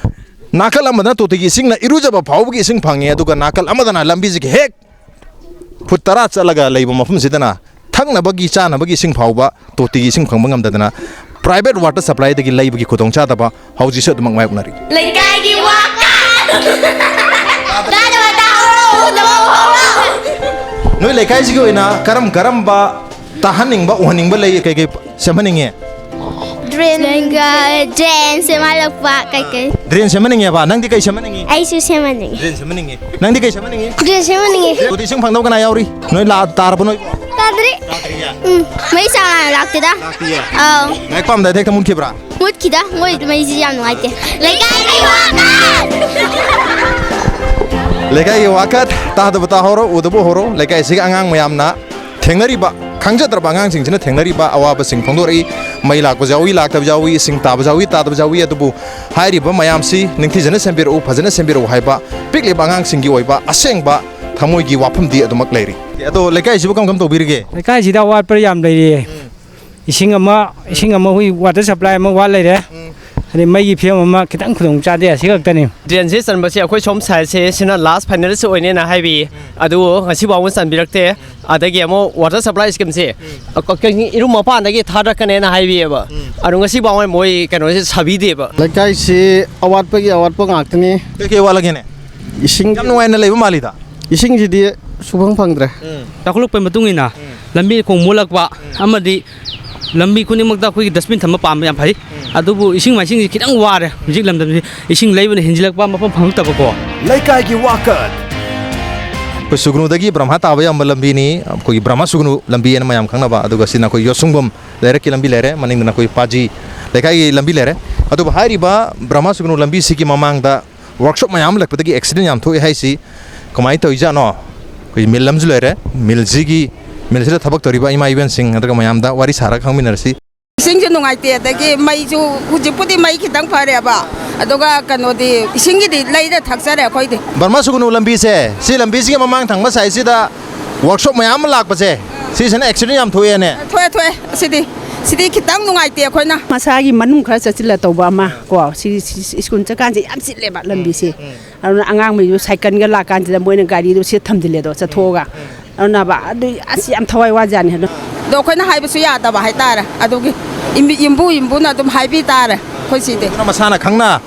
ꯅꯥꯀꯜ ꯑꯃꯗꯅ ꯇꯣꯇꯤꯒꯤ ꯏꯁꯤꯡꯅ ꯏꯔꯨꯖꯕ ꯐꯥꯎꯕꯒꯤ ꯏꯁꯤꯡ ꯐꯪꯉꯦ, ꯑꯗꯨꯒ ꯅꯥꯀꯜ ꯑꯃꯗꯅ ꯂꯝꯕꯤꯁꯤꯒꯤ ꯍꯦꯛ ꯐꯨꯠ ꯇꯔꯥ ꯆꯠꯂꯒ ꯂꯩꯕ ꯃꯐꯝꯁꯤꯗꯅ ꯊꯛꯅꯕꯒꯤ, ꯆꯥꯅꯕꯒꯤ ꯏꯁꯤꯡ ꯐꯥꯎꯕ ꯇꯣꯇꯤꯒꯤ ꯏꯁꯤꯡ ꯐꯪꯕ ꯉꯝꯗꯗꯅ private water supplyꯗꯒꯤ ꯂꯩꯕꯒꯤ ꯈꯨꯗꯣꯡꯆꯥꯗꯕ ꯍꯧꯖꯤꯛꯁꯨ ꯑꯗꯨꯃꯛ ꯃꯥꯌꯣꯛꯅꯔꯤ꯫ ꯂꯩꯀꯥꯏꯒꯤ ꯋꯥ ꯀꯥ-, ꯇꯥꯗꯕ ꯇꯥꯍꯧꯔꯣ, ꯎꯗꯕ ꯎꯍꯧꯔꯣ꯫ ꯅꯣꯏ ꯂꯩꯀꯥꯏꯁꯤꯒꯤ ꯑꯣꯏꯅ ꯀꯔꯝ ꯀꯔꯝꯕ ꯇꯥꯍꯟꯅꯤꯡꯕ, ꯎꯍꯟꯅꯤꯡꯕ ꯂꯩ? ꯀꯩ ꯀꯩ ꯁꯦꯝꯍꯟꯅꯤꯡꯉꯦ? Drainꯒ, drain ꯁꯦꯝꯍꯜꯂꯛꯄ ꯀꯩꯀꯩ꯫ Drain ꯁꯦꯝꯍꯟꯅꯤꯡꯉꯦꯕ? ꯅꯪꯗꯤ ꯀꯩ ꯁꯦꯝꯍꯟꯅꯤꯡꯉꯤ? ꯑꯩꯁꯨ ꯁꯦꯝꯍꯟꯅꯤꯡꯉꯤ꯫ Drain ꯁꯦꯝꯍꯟꯅꯤꯡꯉꯤ꯫ ꯅꯪꯗꯤ ꯀꯩ ꯁꯦꯝꯍꯟꯅꯤꯡꯉꯤ? Drain ꯁꯦꯝꯍꯟꯅꯤꯡꯉꯤ꯫ ꯑꯗꯨꯗꯤ ꯏꯁꯤꯡ ꯐꯪꯗꯕ ꯀꯅꯥ ꯌꯥꯎꯔꯤ? ꯅꯣꯏ ꯂꯥ-, ꯇꯥꯔꯕ ꯅꯣꯏ? ꯇꯥꯗ꯭ꯔꯤ꯫ ꯇꯥꯗ꯭ꯔꯤꯌꯦ? ꯎꯝ, ꯃꯩ ꯆꯥꯡ ꯅꯥꯏꯅ ꯂꯥꯛꯇꯦꯗ꯫ ꯂꯥꯛꯇꯤꯌꯦ? ꯑꯥꯎ꯫ ꯂꯥꯏꯔꯤꯛ ꯄꯥꯝꯗꯥꯏꯗ ꯍꯦꯛꯇ ꯃꯨꯠꯈꯤꯕ꯭ꯔꯥ? ꯃꯨꯠꯈꯤꯗ, ꯃꯣꯏ ꯃꯩꯁꯤ ꯌꯥꯝ ꯅꯨꯡꯉꯥꯏꯇꯦ꯫ ꯂꯩꯀꯥꯏꯒꯤ ꯋꯥꯀꯠ! ꯂꯩꯀꯥꯏꯒꯤ ꯋꯥꯀꯠ ꯇꯥꯗꯕ ꯇꯥꯍꯧꯔꯣ, ꯎꯗꯕ ꯎꯍꯧꯔꯣ꯫ ꯂꯩꯀꯥꯏꯁꯤꯒꯤ ꯑꯉꯥꯡ ꯃꯌꯥꯝꯅ ꯊꯦꯡꯅꯔꯤꯕ, ꯈꯪꯖꯗ꯭ꯔꯕ ꯑꯉꯥꯡꯁꯤꯡꯁꯤꯅ ꯊꯦꯡꯅꯔꯤꯕ ꯑꯋꯥꯕꯁꯤꯡ ꯐꯣꯡꯗꯣꯔꯛꯏ꯫ ꯃꯩ ꯂꯥꯛꯄꯁꯨ ꯌꯥꯎꯏ, ꯂꯥꯛꯇꯕꯁꯨ ꯌꯥꯎꯏ, ꯏꯁꯤꯡ ꯇꯥꯕꯁꯨ ꯌꯥꯎꯏ, ꯇꯥꯗꯕꯁꯨ ꯌꯥꯎꯏ꯫ ꯑꯗꯨꯕꯨ ꯍꯥꯏꯔꯤꯕ ꯃꯌꯥꯝꯁꯤ ꯅꯤꯡꯊꯤꯖꯅ ꯁꯦꯝꯕꯤꯔꯛꯎ, ꯐꯖꯅ ꯁꯦꯝꯕꯤꯔꯛꯎ ꯍꯥꯏꯕ ꯄꯤꯛꯂꯤꯕ ꯑꯉꯥꯡꯁꯤꯡꯒꯤ ꯑꯣꯏꯕ ꯑꯁꯦꯡꯕ ꯊꯃꯣꯏꯒꯤ ꯋꯥꯐꯝꯗꯤ ꯑꯗꯨꯃꯛ ꯂꯩꯔꯤ꯫ ꯑꯗꯣ ꯂꯩꯀꯥꯏꯁꯤꯕꯨ ꯀꯝ ꯀꯝ ꯇꯧꯕꯤꯔꯤꯒꯦ? ꯂꯩꯀꯥꯏꯁꯤꯗ ꯑꯋꯥꯠꯄ ꯌꯥꯝ ꯂꯩꯔꯤꯌꯦ꯫ ꯏꯁꯤꯡ ꯑꯃ, ꯏꯁꯤꯡ ꯑꯃ, ꯑꯩꯈꯣꯏ ꯋꯥꯇꯔ ꯁꯄ꯭ꯂꯥꯏ ꯑꯃ ꯋꯥꯠ ꯂꯩꯔꯦ꯫ ꯑꯗꯩ ꯃꯩꯒꯤ ꯐꯤꯕꯝ ꯑꯃ ꯈꯤꯇꯪ ꯈꯨꯗꯣꯡ ꯆꯥꯗꯦ, ꯑꯁꯤ ꯈꯛꯇꯅꯤ꯫ ꯗ꯭ꯔꯦꯟꯁꯦ ꯆꯟꯕꯁꯦ ꯑꯩꯈꯣꯏ ꯁꯣꯝ ꯁꯥꯏꯠꯁꯦ ꯁꯤꯅ ꯂꯥꯁ ꯐꯥꯏꯅꯦꯜꯁ ꯑꯣꯏꯅꯦꯅ ꯍꯥꯏꯕꯤ, ꯑꯗꯨꯕꯨ ꯉꯁꯤ ꯐꯥꯎꯕ ꯆꯟꯕꯤꯔꯛꯇꯦ꯫ ꯑꯗꯒꯤ ꯑꯃꯨꯛ ꯋꯥꯇꯔ ꯁꯄ꯭ꯂꯥꯏ ꯁ꯭ꯀꯤꯝꯁꯦ ꯀꯛꯆꯤꯡ ꯏꯔꯨꯝ ꯃꯄꯥꯟꯗꯒꯤ ꯊꯥꯗꯔꯛꯀꯅꯦꯅ ꯍꯥꯏꯕꯤꯌꯦꯕ, ꯑꯗꯣ ꯉꯁꯤ ꯐꯥꯎꯕ ꯃꯣꯏ ꯀꯩꯅꯣꯁꯦ ꯁꯥꯕꯤꯗꯦꯕ꯫ ꯂꯩꯀꯥꯏꯁꯤ ꯑꯋꯥꯠꯄꯒꯤ ꯑꯋꯥꯠꯄ ꯉꯥꯛꯇꯅꯤ꯫ ꯀꯩꯀꯩ ꯋꯥꯠꯂꯒꯦꯅꯦ? ꯏꯁꯤꯡ ꯌꯥꯝ ꯅꯨꯡꯉꯥꯏꯅ ꯂꯩꯕ ꯃꯥꯜꯂꯤꯗ꯫ ꯏꯁꯤꯡꯁꯤꯗꯤ ꯁꯨꯐꯪ ꯐꯪꯗ꯭ꯔꯦ꯫ ꯆꯥꯎꯈꯠꯂꯛꯄꯒꯤ ꯃꯇꯨꯡ ꯏꯟꯅ ꯂꯝꯕꯤ ꯈꯣꯡ ꯃꯣꯠꯂꯛꯄ ꯑꯃꯗꯤ ꯂꯝꯕꯤ ꯈꯨꯗꯤꯡꯃꯛꯇ ꯑꯩꯈꯣꯏꯒꯤ ꯗꯁꯕꯤꯟ ꯊꯝꯕ ꯄꯥꯝꯕ ꯌꯥꯝ ꯐꯩ꯫ ꯑꯗꯨꯕꯨ ꯏꯁꯤꯡ ꯃꯥꯏꯁꯤꯡꯁꯤ ꯈꯤꯇꯪ ꯋꯥꯔꯦ ꯍꯧꯖꯤꯛ ꯂꯝꯗꯝꯁꯤ꯫ ꯏꯁꯤꯡ ꯂꯩꯕꯅ ꯍꯦꯟꯖꯤꯜꯂꯛꯄ, ꯃꯐꯝ ꯐꯪꯉꯛꯇꯕꯀꯣ꯫ ꯂꯩꯀꯥꯏꯒꯤ ꯋꯥꯀꯠ꯫ ꯑꯩꯈꯣꯏ ꯁꯨꯒꯅꯨꯗꯒꯤ ꯕ꯭ꯔꯍꯃ ꯇꯥꯕ ꯌꯥꯝꯕ ꯂꯝꯕꯤꯅꯤ꯫ ꯑꯩꯈꯣꯏꯒꯤ ꯕ꯭ꯔꯍꯃ ꯁꯨꯒꯅꯨ ꯂꯝꯕꯤ ꯍꯥꯏꯅ ꯃꯌꯥꯝ ꯈꯪꯅꯕ, ꯑꯗꯨꯒ ꯁꯤꯅ ꯑꯩꯈꯣꯏ ꯌꯣꯠꯁꯨꯡꯕꯝ ꯂꯩꯔꯛꯀꯤ ꯂꯝꯕꯤ ꯂꯩꯔꯦ, ꯃꯅꯤꯡꯗꯅ ꯑꯩꯈꯣꯏ ꯄꯥꯖꯤ ꯂꯩꯀꯥꯏꯒꯤ ꯂꯝꯕꯤ ꯂꯩꯔꯦ꯫ ꯑꯗꯨꯕꯨ ꯍꯥꯏꯔꯤꯕ ꯕ꯭ꯔꯍꯃ ꯁꯨꯒꯅꯨ ꯂꯝꯕꯤꯁꯤꯒꯤ ꯃꯃꯥꯡꯗ ꯋꯥꯔꯛꯁꯣꯞ ꯃꯌꯥꯝ ꯑꯃ ꯂꯩꯔꯛꯄꯗꯒꯤ ꯑꯦꯛꯁꯤꯗꯦꯟ ꯌꯥꯝ ꯊꯣꯛꯑꯦ ꯍꯥꯏꯁꯤ ꯀꯃꯥꯏꯅ ꯇꯧꯔꯤꯖꯥꯠꯅꯣ? ꯑꯩꯈꯣꯏ ꯃꯤꯜ ꯑꯃꯁꯨ ꯂꯩꯔꯦ, ꯃꯤꯜꯁꯤꯒꯤ, ꯃꯤꯜꯁꯤꯗ ꯊꯕꯛ ꯇꯧꯔꯤꯕ ꯏꯃꯥ ꯏꯕꯦꯟꯁꯤꯡ ꯅꯠꯇ꯭ꯔꯒ ꯃꯌꯥꯝꯗ ꯋꯥꯔꯤ ꯁꯥꯔꯒ ꯈꯪꯃꯤꯟꯅꯔꯁꯤ꯫ ꯏꯁꯤꯡꯁꯨ ꯅꯨꯡꯉꯥꯏꯇꯦ, ꯑꯗꯒꯤ ꯃꯩꯁꯨ ꯍꯧꯖꯤꯛꯄꯨꯗꯤ ꯃꯩ ꯈꯤꯇꯪ ꯐꯔꯦꯕ, ꯑꯗꯨꯒ ꯀꯩꯅꯣꯗꯤ ꯏꯁꯤꯡꯒꯤꯗꯤ ꯂꯩꯔ ꯊꯛꯆꯔꯦ ꯑꯩꯈꯣꯏꯗꯤ꯫ ꯕꯔꯃꯥ ꯁꯨꯒꯅꯨ ꯂꯝꯕꯤꯁꯦ, ꯁꯤ ꯂꯝꯕꯤꯁꯤꯒꯤ ꯃꯃꯥꯡ ꯊꯪꯕ ꯁꯥꯏꯠꯁꯤꯗ ꯋꯥꯔꯛꯁꯣꯞ ꯃꯌꯥꯝ ꯑꯃ ꯂꯥꯛꯄꯁꯦ, ꯁꯤꯁꯤꯅ ꯑꯦꯛꯁꯤꯗꯦꯟ ꯌꯥꯝ ꯊꯣꯛꯑꯦꯅꯦ꯫ ꯊꯣꯛꯑꯦ, ꯊꯣꯛꯑꯦ꯫ ꯁꯤꯗꯤ, ꯁꯤꯗꯤ ꯈꯤꯇꯪ ꯅꯨꯡꯉꯥꯏꯇꯦ ꯑꯩꯈꯣꯏꯅ꯫ ꯃꯁꯥꯒꯤ ꯃꯅꯨꯡ ꯈꯔ ꯆꯠꯁꯤꯜꯂ ꯇꯧꯕ ꯑꯃ ꯀꯣ, ꯁꯤ, ꯁꯤ, ꯁꯤ ꯁ꯭ꯀꯨꯜ ꯆꯠꯀꯥꯟꯁꯦ ꯌꯥꯝ ꯆꯤꯜꯂꯦꯕ ꯂꯝꯕꯤꯁꯦ꯫ ꯑꯗꯨꯅ ꯑꯉꯥꯡꯈꯩꯗꯣ ꯁꯥꯏꯀꯜꯒ ꯂꯥꯛꯀꯥꯟꯁꯤꯗ ꯃꯣꯏꯅ ꯒꯥꯔꯤꯗꯣ ꯁꯤꯗ ꯊꯝꯖꯤꯜꯂꯦꯗꯣ, ꯆꯠꯊꯣꯛꯑꯒ꯫ ꯑꯗꯨꯅꯕ ꯑꯗꯨ ꯑꯁ ꯌꯥꯝ ꯊꯋꯥꯏ ꯋꯥꯖꯥꯠꯅꯤ ꯑꯗꯣ꯫ ꯑꯗꯣ ꯑꯩꯈꯣꯏꯅ ꯍꯥꯏꯕꯁꯨ ꯌꯥꯗꯕ ꯍꯥꯏꯇꯥꯔꯦ꯫ ꯑꯗꯨꯒꯤ ꯏꯝꯕꯤ-, ꯏꯝꯕꯨ ꯏꯝꯕꯨꯅ ꯑꯗꯨꯝ ꯍꯥꯏꯕꯤ ꯇꯥꯔꯦ ꯑꯩꯈꯣꯏ ꯁꯤꯗꯤ꯫ ꯑꯗꯨꯅ ꯃꯁꯥꯅ ꯈꯪꯅ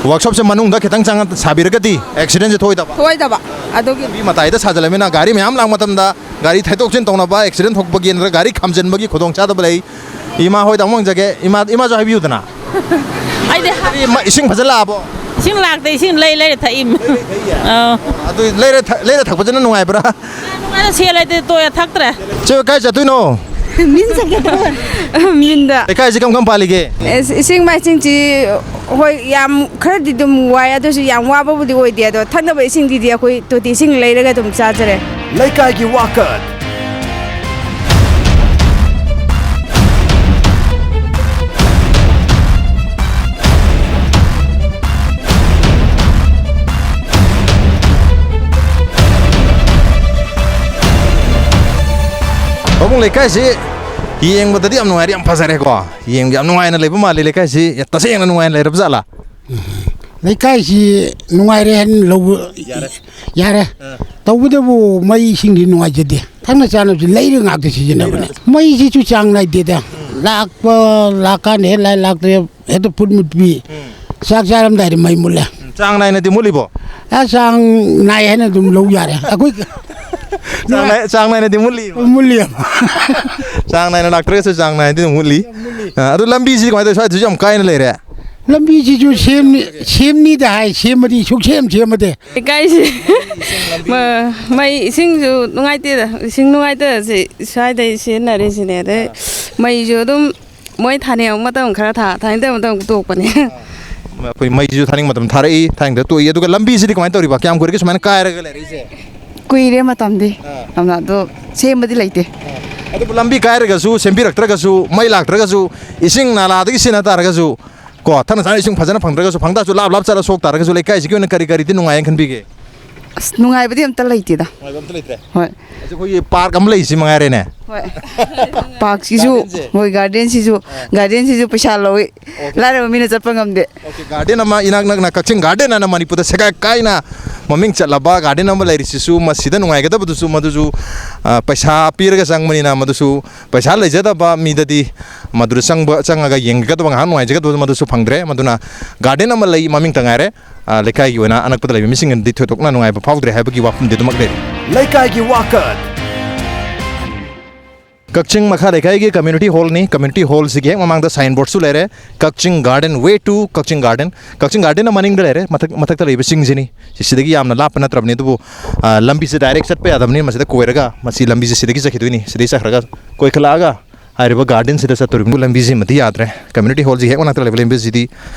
ꯋꯥꯔꯛꯁꯣꯞꯁꯦ ꯃꯅꯨꯡꯗ ꯈꯤꯇꯪ ꯆꯪꯉ ꯁꯥꯕꯤꯔꯒꯗꯤ ꯑꯦꯛꯁꯤꯗꯦꯟꯁꯦ ꯊꯣꯛꯑꯣꯏꯗꯕ꯫ ꯊꯣꯛꯑꯣꯏꯗꯕ꯫ ꯑꯗꯨꯒꯤ ꯂꯝꯕꯤ ꯃꯇꯥꯏꯗ ꯁꯥꯖꯜꯂꯃꯤꯅ ꯒꯥꯔꯤ ꯃꯌꯥꯝ ꯂꯥꯛꯄ ꯃꯇꯝꯗ ꯒꯥꯔꯤ ꯊꯩꯗꯣꯛ ꯊꯩꯖꯤꯟ ꯇꯧꯅꯕ, ꯑꯦꯛꯁꯤꯗꯦꯟ ꯊꯣꯛꯄꯒꯤ ꯅꯠꯇ꯭ꯔꯒ ꯒꯥꯔꯤ ꯈꯥꯝꯖꯤꯟꯕꯒꯤ ꯈꯨꯗꯣꯡꯆꯥꯗꯕ ꯂꯩ꯫ ꯏꯃꯥ ꯍꯣꯏꯗ ꯑꯃꯨꯛ ꯍꯪꯖꯒꯦ꯫ ꯏꯃꯥ, ꯏꯃꯥꯁꯨ ꯍꯥꯏꯕꯤꯌꯨꯗꯅ꯫ ꯑꯩꯗꯤ ꯍꯥ- ꯏꯃꯥ, ꯏꯁꯤꯡ ꯐꯖꯅ ꯂꯥꯛꯑꯕꯣ? ꯏꯁꯤꯡ ꯂꯥꯛꯇꯦ, ꯏꯁꯤꯡ ꯂꯩ ꯂꯩꯔꯦ ꯊꯛꯏꯝ꯫ ꯑꯥ꯫ ꯑꯗꯨ ꯂꯩꯔ ꯊ-, ꯂꯩꯔ ꯊꯛꯄꯁꯤꯅ ꯅꯨꯡꯉꯥꯏꯕ꯭ꯔꯥ? ꯅꯨꯡꯉꯥꯏꯅ ꯁꯦꯜ ꯂꯩꯇꯦ, ꯇꯣꯛꯑꯦ, ꯊꯛꯇ꯭ꯔꯦ꯫ ꯆꯦ, ꯀꯥꯏ ꯆꯠꯇꯣꯏꯅꯣ? ꯃꯤꯟ ꯆꯠꯀꯦ ꯇꯧꯕ꯫ ꯃꯤꯟꯗ꯫ ꯂꯩꯀꯥꯏꯁꯤ ꯀꯔꯝ ꯀꯔꯝ ꯄꯥꯜꯂꯤꯒꯦ? ꯑꯦꯁ, ꯏꯁꯤꯡ ꯃꯥꯏꯁꯤꯡꯁꯤ, ꯍꯣꯏ, ꯌꯥꯝ ꯈꯔꯗꯤ ꯑꯗꯨꯝ ꯋꯥꯏ, ꯑꯗꯨꯁꯨ ꯌꯥꯝ ꯋꯥꯕꯕꯨꯗꯤ ꯑꯣꯏꯗꯦ꯫ ꯑꯗꯣ ꯊꯛꯅꯕ ꯏꯁꯤꯡꯗꯤꯗꯤ ꯑꯩꯈꯣꯏ ꯇꯣꯇꯤ ꯏꯁꯤꯡ ꯂꯩꯔꯒ ꯑꯗꯨꯝ ꯆꯥꯖꯔꯦ꯫ ꯂꯩꯀꯥꯏꯒꯤ ꯋꯥꯀꯠ꯫ ꯄꯥꯕꯨꯡ ꯂꯩꯀꯥꯏꯁꯤ ꯌꯦꯡꯕꯗꯗꯤ ꯌꯥꯝ ꯅꯨꯡꯉꯥꯏꯔꯦ, ꯌꯥꯝ ꯐꯖꯔꯦꯀꯣ꯫ ꯌꯦꯡꯕ ꯌꯥꯝ ꯅꯨꯡꯉꯥꯏꯅ ꯂꯩꯕ ꯃꯥꯜꯂꯤ꯫ ꯂꯩꯀꯥꯏꯁꯤ ꯇꯁꯦꯡꯅ ꯅꯨꯡꯉꯥꯏꯅ ꯂꯩꯔꯕ ꯖꯥꯠꯂꯥ? ꯂꯩꯀꯥꯏꯁꯤ ꯅꯨꯡꯉꯥꯏꯔꯦ ꯍꯥꯏꯅ ꯂꯧꯕ ꯌꯥꯔꯦ꯫ ꯌꯥꯔꯦ꯫ ꯑꯥ꯫ ꯇꯧꯕꯇꯕꯨ ꯃꯩ ꯏꯁꯤꯡꯗꯤ ꯅꯨꯡꯉꯥꯏꯖꯗꯦ꯫ ꯊꯛꯅ ꯆꯥꯅꯕꯁꯤ ꯂꯩꯔ ꯉꯥꯛꯇ ꯁꯤꯖꯤꯟꯅꯕꯅꯦ꯫ ꯂꯩꯔ꯫ ꯃꯩꯁꯤꯁꯨ ꯆꯥꯡ ꯅꯥꯏꯗꯦꯗ꯫ ꯂꯥꯛꯄ, ꯂꯥꯛꯀꯥꯟꯗ ꯍꯦꯛ ꯂꯥꯏ ꯂꯥꯛꯇ꯭ꯔꯦ, ꯍꯦꯛꯇ ꯄꯨꯠ ꯃꯨꯠꯄꯤ꯫ ꯎꯝ꯫ ꯆꯥꯛ ꯆꯥꯔꯝꯗꯥꯏꯗ ꯃꯩ ꯃꯨꯠꯂꯦ꯫ ꯎꯝ, ꯆꯥꯡ ꯅꯥꯏꯅꯗꯤ ꯃꯨꯠꯂꯤꯕꯣ? ꯑ, ꯆꯥꯡ ꯅꯥꯏ ꯍꯥꯏꯅ ꯑꯗꯨꯝ ꯂꯧ ꯌꯥꯔꯦ꯫ ꯑꯩꯈꯣꯏ ꯆꯥꯡ ꯅꯥꯏ-, ꯆꯥꯡ ꯅꯥꯏꯅꯗꯤ ꯃꯨꯠꯂꯤ? ꯃꯨꯠꯂꯤ꯫ ꯆꯥꯡ ꯅꯥꯏꯅ ꯂꯥꯛꯇ꯭ꯔꯒꯁꯨ ꯆꯥꯡ ꯅꯥꯏꯅꯗꯤ ꯑꯗꯨꯝ ꯃꯨꯠꯂꯤ꯫ ꯃꯨꯠꯂꯤ꯫ ꯑ, ꯑꯗꯨ ꯂꯝꯕꯤꯁꯤꯗꯤ ꯀꯃꯥꯏꯅ ꯇꯧꯋꯤ? ꯁ꯭ꯋꯥꯏꯗꯁꯨ ꯌꯥꯝ ꯀꯥꯏꯅ ꯂꯩꯔꯦ꯫ ꯂꯝꯕꯤꯁꯤꯁꯨ ꯁꯦꯝꯅꯤ, ꯁꯦꯝꯅꯤꯗ ꯍꯥꯏ, ꯁꯦꯝꯕꯗꯤ ꯁꯨꯛꯁꯦꯝ ꯁꯦꯝꯃꯗꯦ꯫ ꯂꯩꯀꯥꯏꯁꯤ ꯃ-, ꯃꯩ ꯏꯁꯤꯡꯁꯨ ꯅꯨꯡꯉꯥꯏꯇꯦꯗ, ꯏꯁꯤꯡ ꯅꯨꯡꯉꯥꯏꯇꯕꯁꯤ ꯁ꯭ꯋꯥꯏꯗꯩ ꯁꯤꯖꯤꯟꯅꯔꯤꯁꯤꯅꯦ꯫ ꯑꯗꯩ ꯃꯩꯁꯨ ꯑꯗꯨꯝ ꯃꯣꯏ ꯊꯥꯅꯤꯡꯉꯛꯄ ꯃꯇꯝ ꯈꯔ ꯊꯥ, ꯊꯥꯅꯤꯡꯗꯕ ꯃꯇꯝ ꯇꯣꯛꯄꯅꯦ꯫ ꯑꯩꯈꯣꯏ ꯃꯩꯁꯤꯁꯨ ꯊꯥꯅꯤꯡꯕ ꯃꯇꯝ ꯊꯥꯔꯛꯏ, ꯊꯥꯅꯤꯡꯗ ꯇꯣꯛꯏ꯫ ꯑꯗꯨꯒ ꯂꯝꯕꯤꯁꯤꯗꯤ ꯀꯃꯥꯏꯅ ꯇꯧꯔꯤꯕ? ꯀꯌꯥꯝ ꯀꯨꯏꯔꯒꯦ ꯁꯨꯃꯥꯏꯅ ꯀꯥꯏꯔꯒ ꯂꯩꯔꯛꯏꯁꯦ? ꯀꯨꯏꯔꯦ ꯃꯇꯝꯗꯤ꯫ ꯑꯥ꯫ ꯌꯥꯝꯅ ꯑꯗꯣ ꯁꯦꯝꯕꯗꯤ ꯂꯩꯇꯦ꯫ ꯑꯥ꯫ ꯑꯗꯨꯕꯨ ꯂꯝꯕꯤ ꯀꯥꯏꯔꯒꯁꯨ, ꯁꯦꯝꯕꯤꯔꯛꯇ꯭ꯔꯒꯁꯨ, ꯃꯩ ꯂꯥꯛꯇ꯭ꯔꯒꯁꯨ, ꯏꯁꯤꯡ ꯅꯥꯂꯥꯗꯒꯤ ꯁꯤꯖꯤꯟꯅ ꯇꯥꯔꯒꯁꯨ, ꯀꯣ, ꯊꯛꯅ ꯆꯥꯅ ꯏꯁꯤꯡ ꯐꯖꯅ ꯐꯪꯗ꯭ꯔꯒꯁꯨ, ꯐꯪ ꯇꯥꯔꯁꯨ ꯂꯥꯞ ꯂꯥꯞ ꯆꯠꯂ ꯁꯣꯛ ꯇꯥꯔꯒꯁꯨ, ꯂꯩꯀꯥꯏꯁꯤꯒꯤ ꯑꯣꯏꯅ ꯀꯔꯤ ꯀꯔꯤꯗꯤ ꯅꯨꯡꯉꯥꯏꯅ ꯈꯟꯕꯤꯒꯦ? ꯑꯁ, ꯅꯨꯡꯉꯥꯏꯕꯗꯤ ꯑꯝꯇ ꯂꯩꯇꯦꯗ꯫ ꯅꯨꯡꯉꯥꯏꯕ ꯑꯝꯇ ꯂꯩꯇ꯭ꯔꯦ? ꯍꯣꯏ꯫ ꯑꯁꯤ ꯑꯩꯈꯣꯏꯒꯤ ꯄꯥꯔꯛ ꯑꯃ ꯂꯩꯁꯤ ꯃꯉꯥꯏꯔꯦꯅꯦ꯫ ꯍꯣꯏ꯫ ꯄꯥꯔꯛꯁꯤꯁꯨ, ꯒꯥꯔꯗꯦꯟꯁꯦ? ꯍꯣꯏ, ꯒꯥꯔꯗꯦꯟꯁꯤꯁꯨ, ꯑꯥ꯫ ꯒꯥꯔꯗꯦꯟꯁꯤꯁꯨ ꯄꯩꯁꯥ ꯂꯧꯏ꯫ ꯑꯣꯀꯦ꯫ ꯂꯥꯏꯔꯕ ꯃꯤꯅ ꯆꯠꯄ ꯉꯝꯗꯦ꯫ ꯑꯣꯀꯦ, ꯒꯥꯔꯗꯦꯟ ꯑꯃ ꯏꯅꯥꯛ ꯅꯛꯅ ꯀꯛꯆꯤꯡ ꯒꯥꯔꯗꯦꯟ ꯑꯅ ꯃꯅꯤꯄꯨꯔꯗ ꯁꯦꯒꯥꯏ ꯀꯥꯏꯅ ꯃꯃꯤꯡ ꯆꯠꯂꯕ ꯒꯥꯔꯗꯦꯟ ꯑꯃ ꯂꯩꯔꯤꯁꯤꯁꯨ, ꯃꯁꯤꯗ ꯅꯨꯡꯉꯥꯏꯒꯗꯕꯗꯨꯁꯨ, ꯃꯗꯨꯁꯨ, ꯑ, ꯄꯩꯁꯥ ꯄꯤꯔꯒ ꯆꯪꯕꯅꯤꯅ, ꯃꯗꯨꯁꯨ ꯄꯩꯁꯥ ꯂꯩꯖꯗꯕ ꯃꯤꯗꯗꯤ ꯃꯗꯨꯗ ꯆꯪꯕ, ꯆꯪꯉꯒ ꯌꯦꯡꯒꯗꯕ, ꯉꯥꯏꯍꯥꯛ ꯅꯨꯡꯉꯥꯏꯖꯒꯗꯕ ꯃꯗꯨꯁꯨ ꯐꯪꯗ꯭ꯔꯦ꯫ ꯃꯗꯨꯅ ꯒꯥꯔꯗꯦꯟ ꯑꯃ ꯂꯩ ꯃꯃꯤꯡꯇ ꯉꯥꯏꯔꯦ꯫ ꯑ, ꯂꯩꯀꯥꯏꯒꯤ ꯑꯣꯏꯅ ꯑꯅꯛꯄꯗ ꯂꯩꯕ ꯃꯤꯁꯤꯡꯅꯗꯤ ꯊꯣꯏꯗꯣꯛꯅ ꯅꯨꯡꯉꯥꯏꯕ ꯐꯥꯎꯗ꯭ꯔꯦ ꯍꯥꯏꯕꯒꯤ ꯋꯥꯐꯝꯗꯤ ꯑꯗꯨꯃꯛ ꯂꯩꯔꯤ꯫ ꯂꯩꯀꯥꯏꯒꯤ ꯋꯥꯀꯠ꯫ ꯀꯛꯆꯤꯡ ꯃꯈꯥ ꯂꯩꯀꯥꯏꯒꯤ community hall ꯅꯤ꯫ Community hall ꯁꯤꯒꯤ ꯍꯦꯛ ꯃꯃꯥꯡꯗ sign board ꯁꯨ ꯂꯩꯔꯦ, ꯀꯛꯆꯤꯡ garden, way to Kakching garden꯫ Kakching garden ꯅ ꯃꯅꯤꯡꯗ ꯂꯩꯔꯦ, ꯃꯊꯛ, ꯃꯊꯛꯇ ꯂꯩꯕ ꯆꯤꯡꯁꯤꯅꯤ꯫ ꯁꯤ, ꯁꯤꯗꯒꯤ ꯌꯥꯝꯅ ꯂꯥꯞꯄ ꯅꯠꯇ꯭ꯔꯕꯅꯤ, ꯑꯗꯨꯕꯨ, ꯑ, ꯂꯝꯕꯤꯁꯦ direct ꯆꯠꯄ ꯌꯥꯗꯕꯅꯤ꯫ ꯃꯁꯤꯗ ꯀꯣꯏꯔꯒ, ꯃꯁꯤ ꯂꯝꯕꯤꯁꯦ ꯁꯤꯗꯒꯤ ꯆꯠꯈꯤꯗꯣꯏꯅꯤ꯫ ꯁꯤꯗꯒꯤ ꯆꯠꯈ꯭ꯔꯒ ꯀꯣꯏꯈꯠꯂꯛꯑꯒ ꯍꯥꯏꯔꯤꯕ garden ꯁꯤꯗ ꯆꯠꯇꯣꯔꯤꯕꯅꯤ꯫ ꯂꯝꯕꯤꯁꯤꯃꯗꯤ ꯌꯥꯗ꯭ꯔꯦ꯫ Community hall ꯁꯤ ꯍꯦꯛ ꯃꯅꯥꯛꯇ ꯂꯩꯕ ꯂꯝꯕꯤꯁꯤꯗꯤ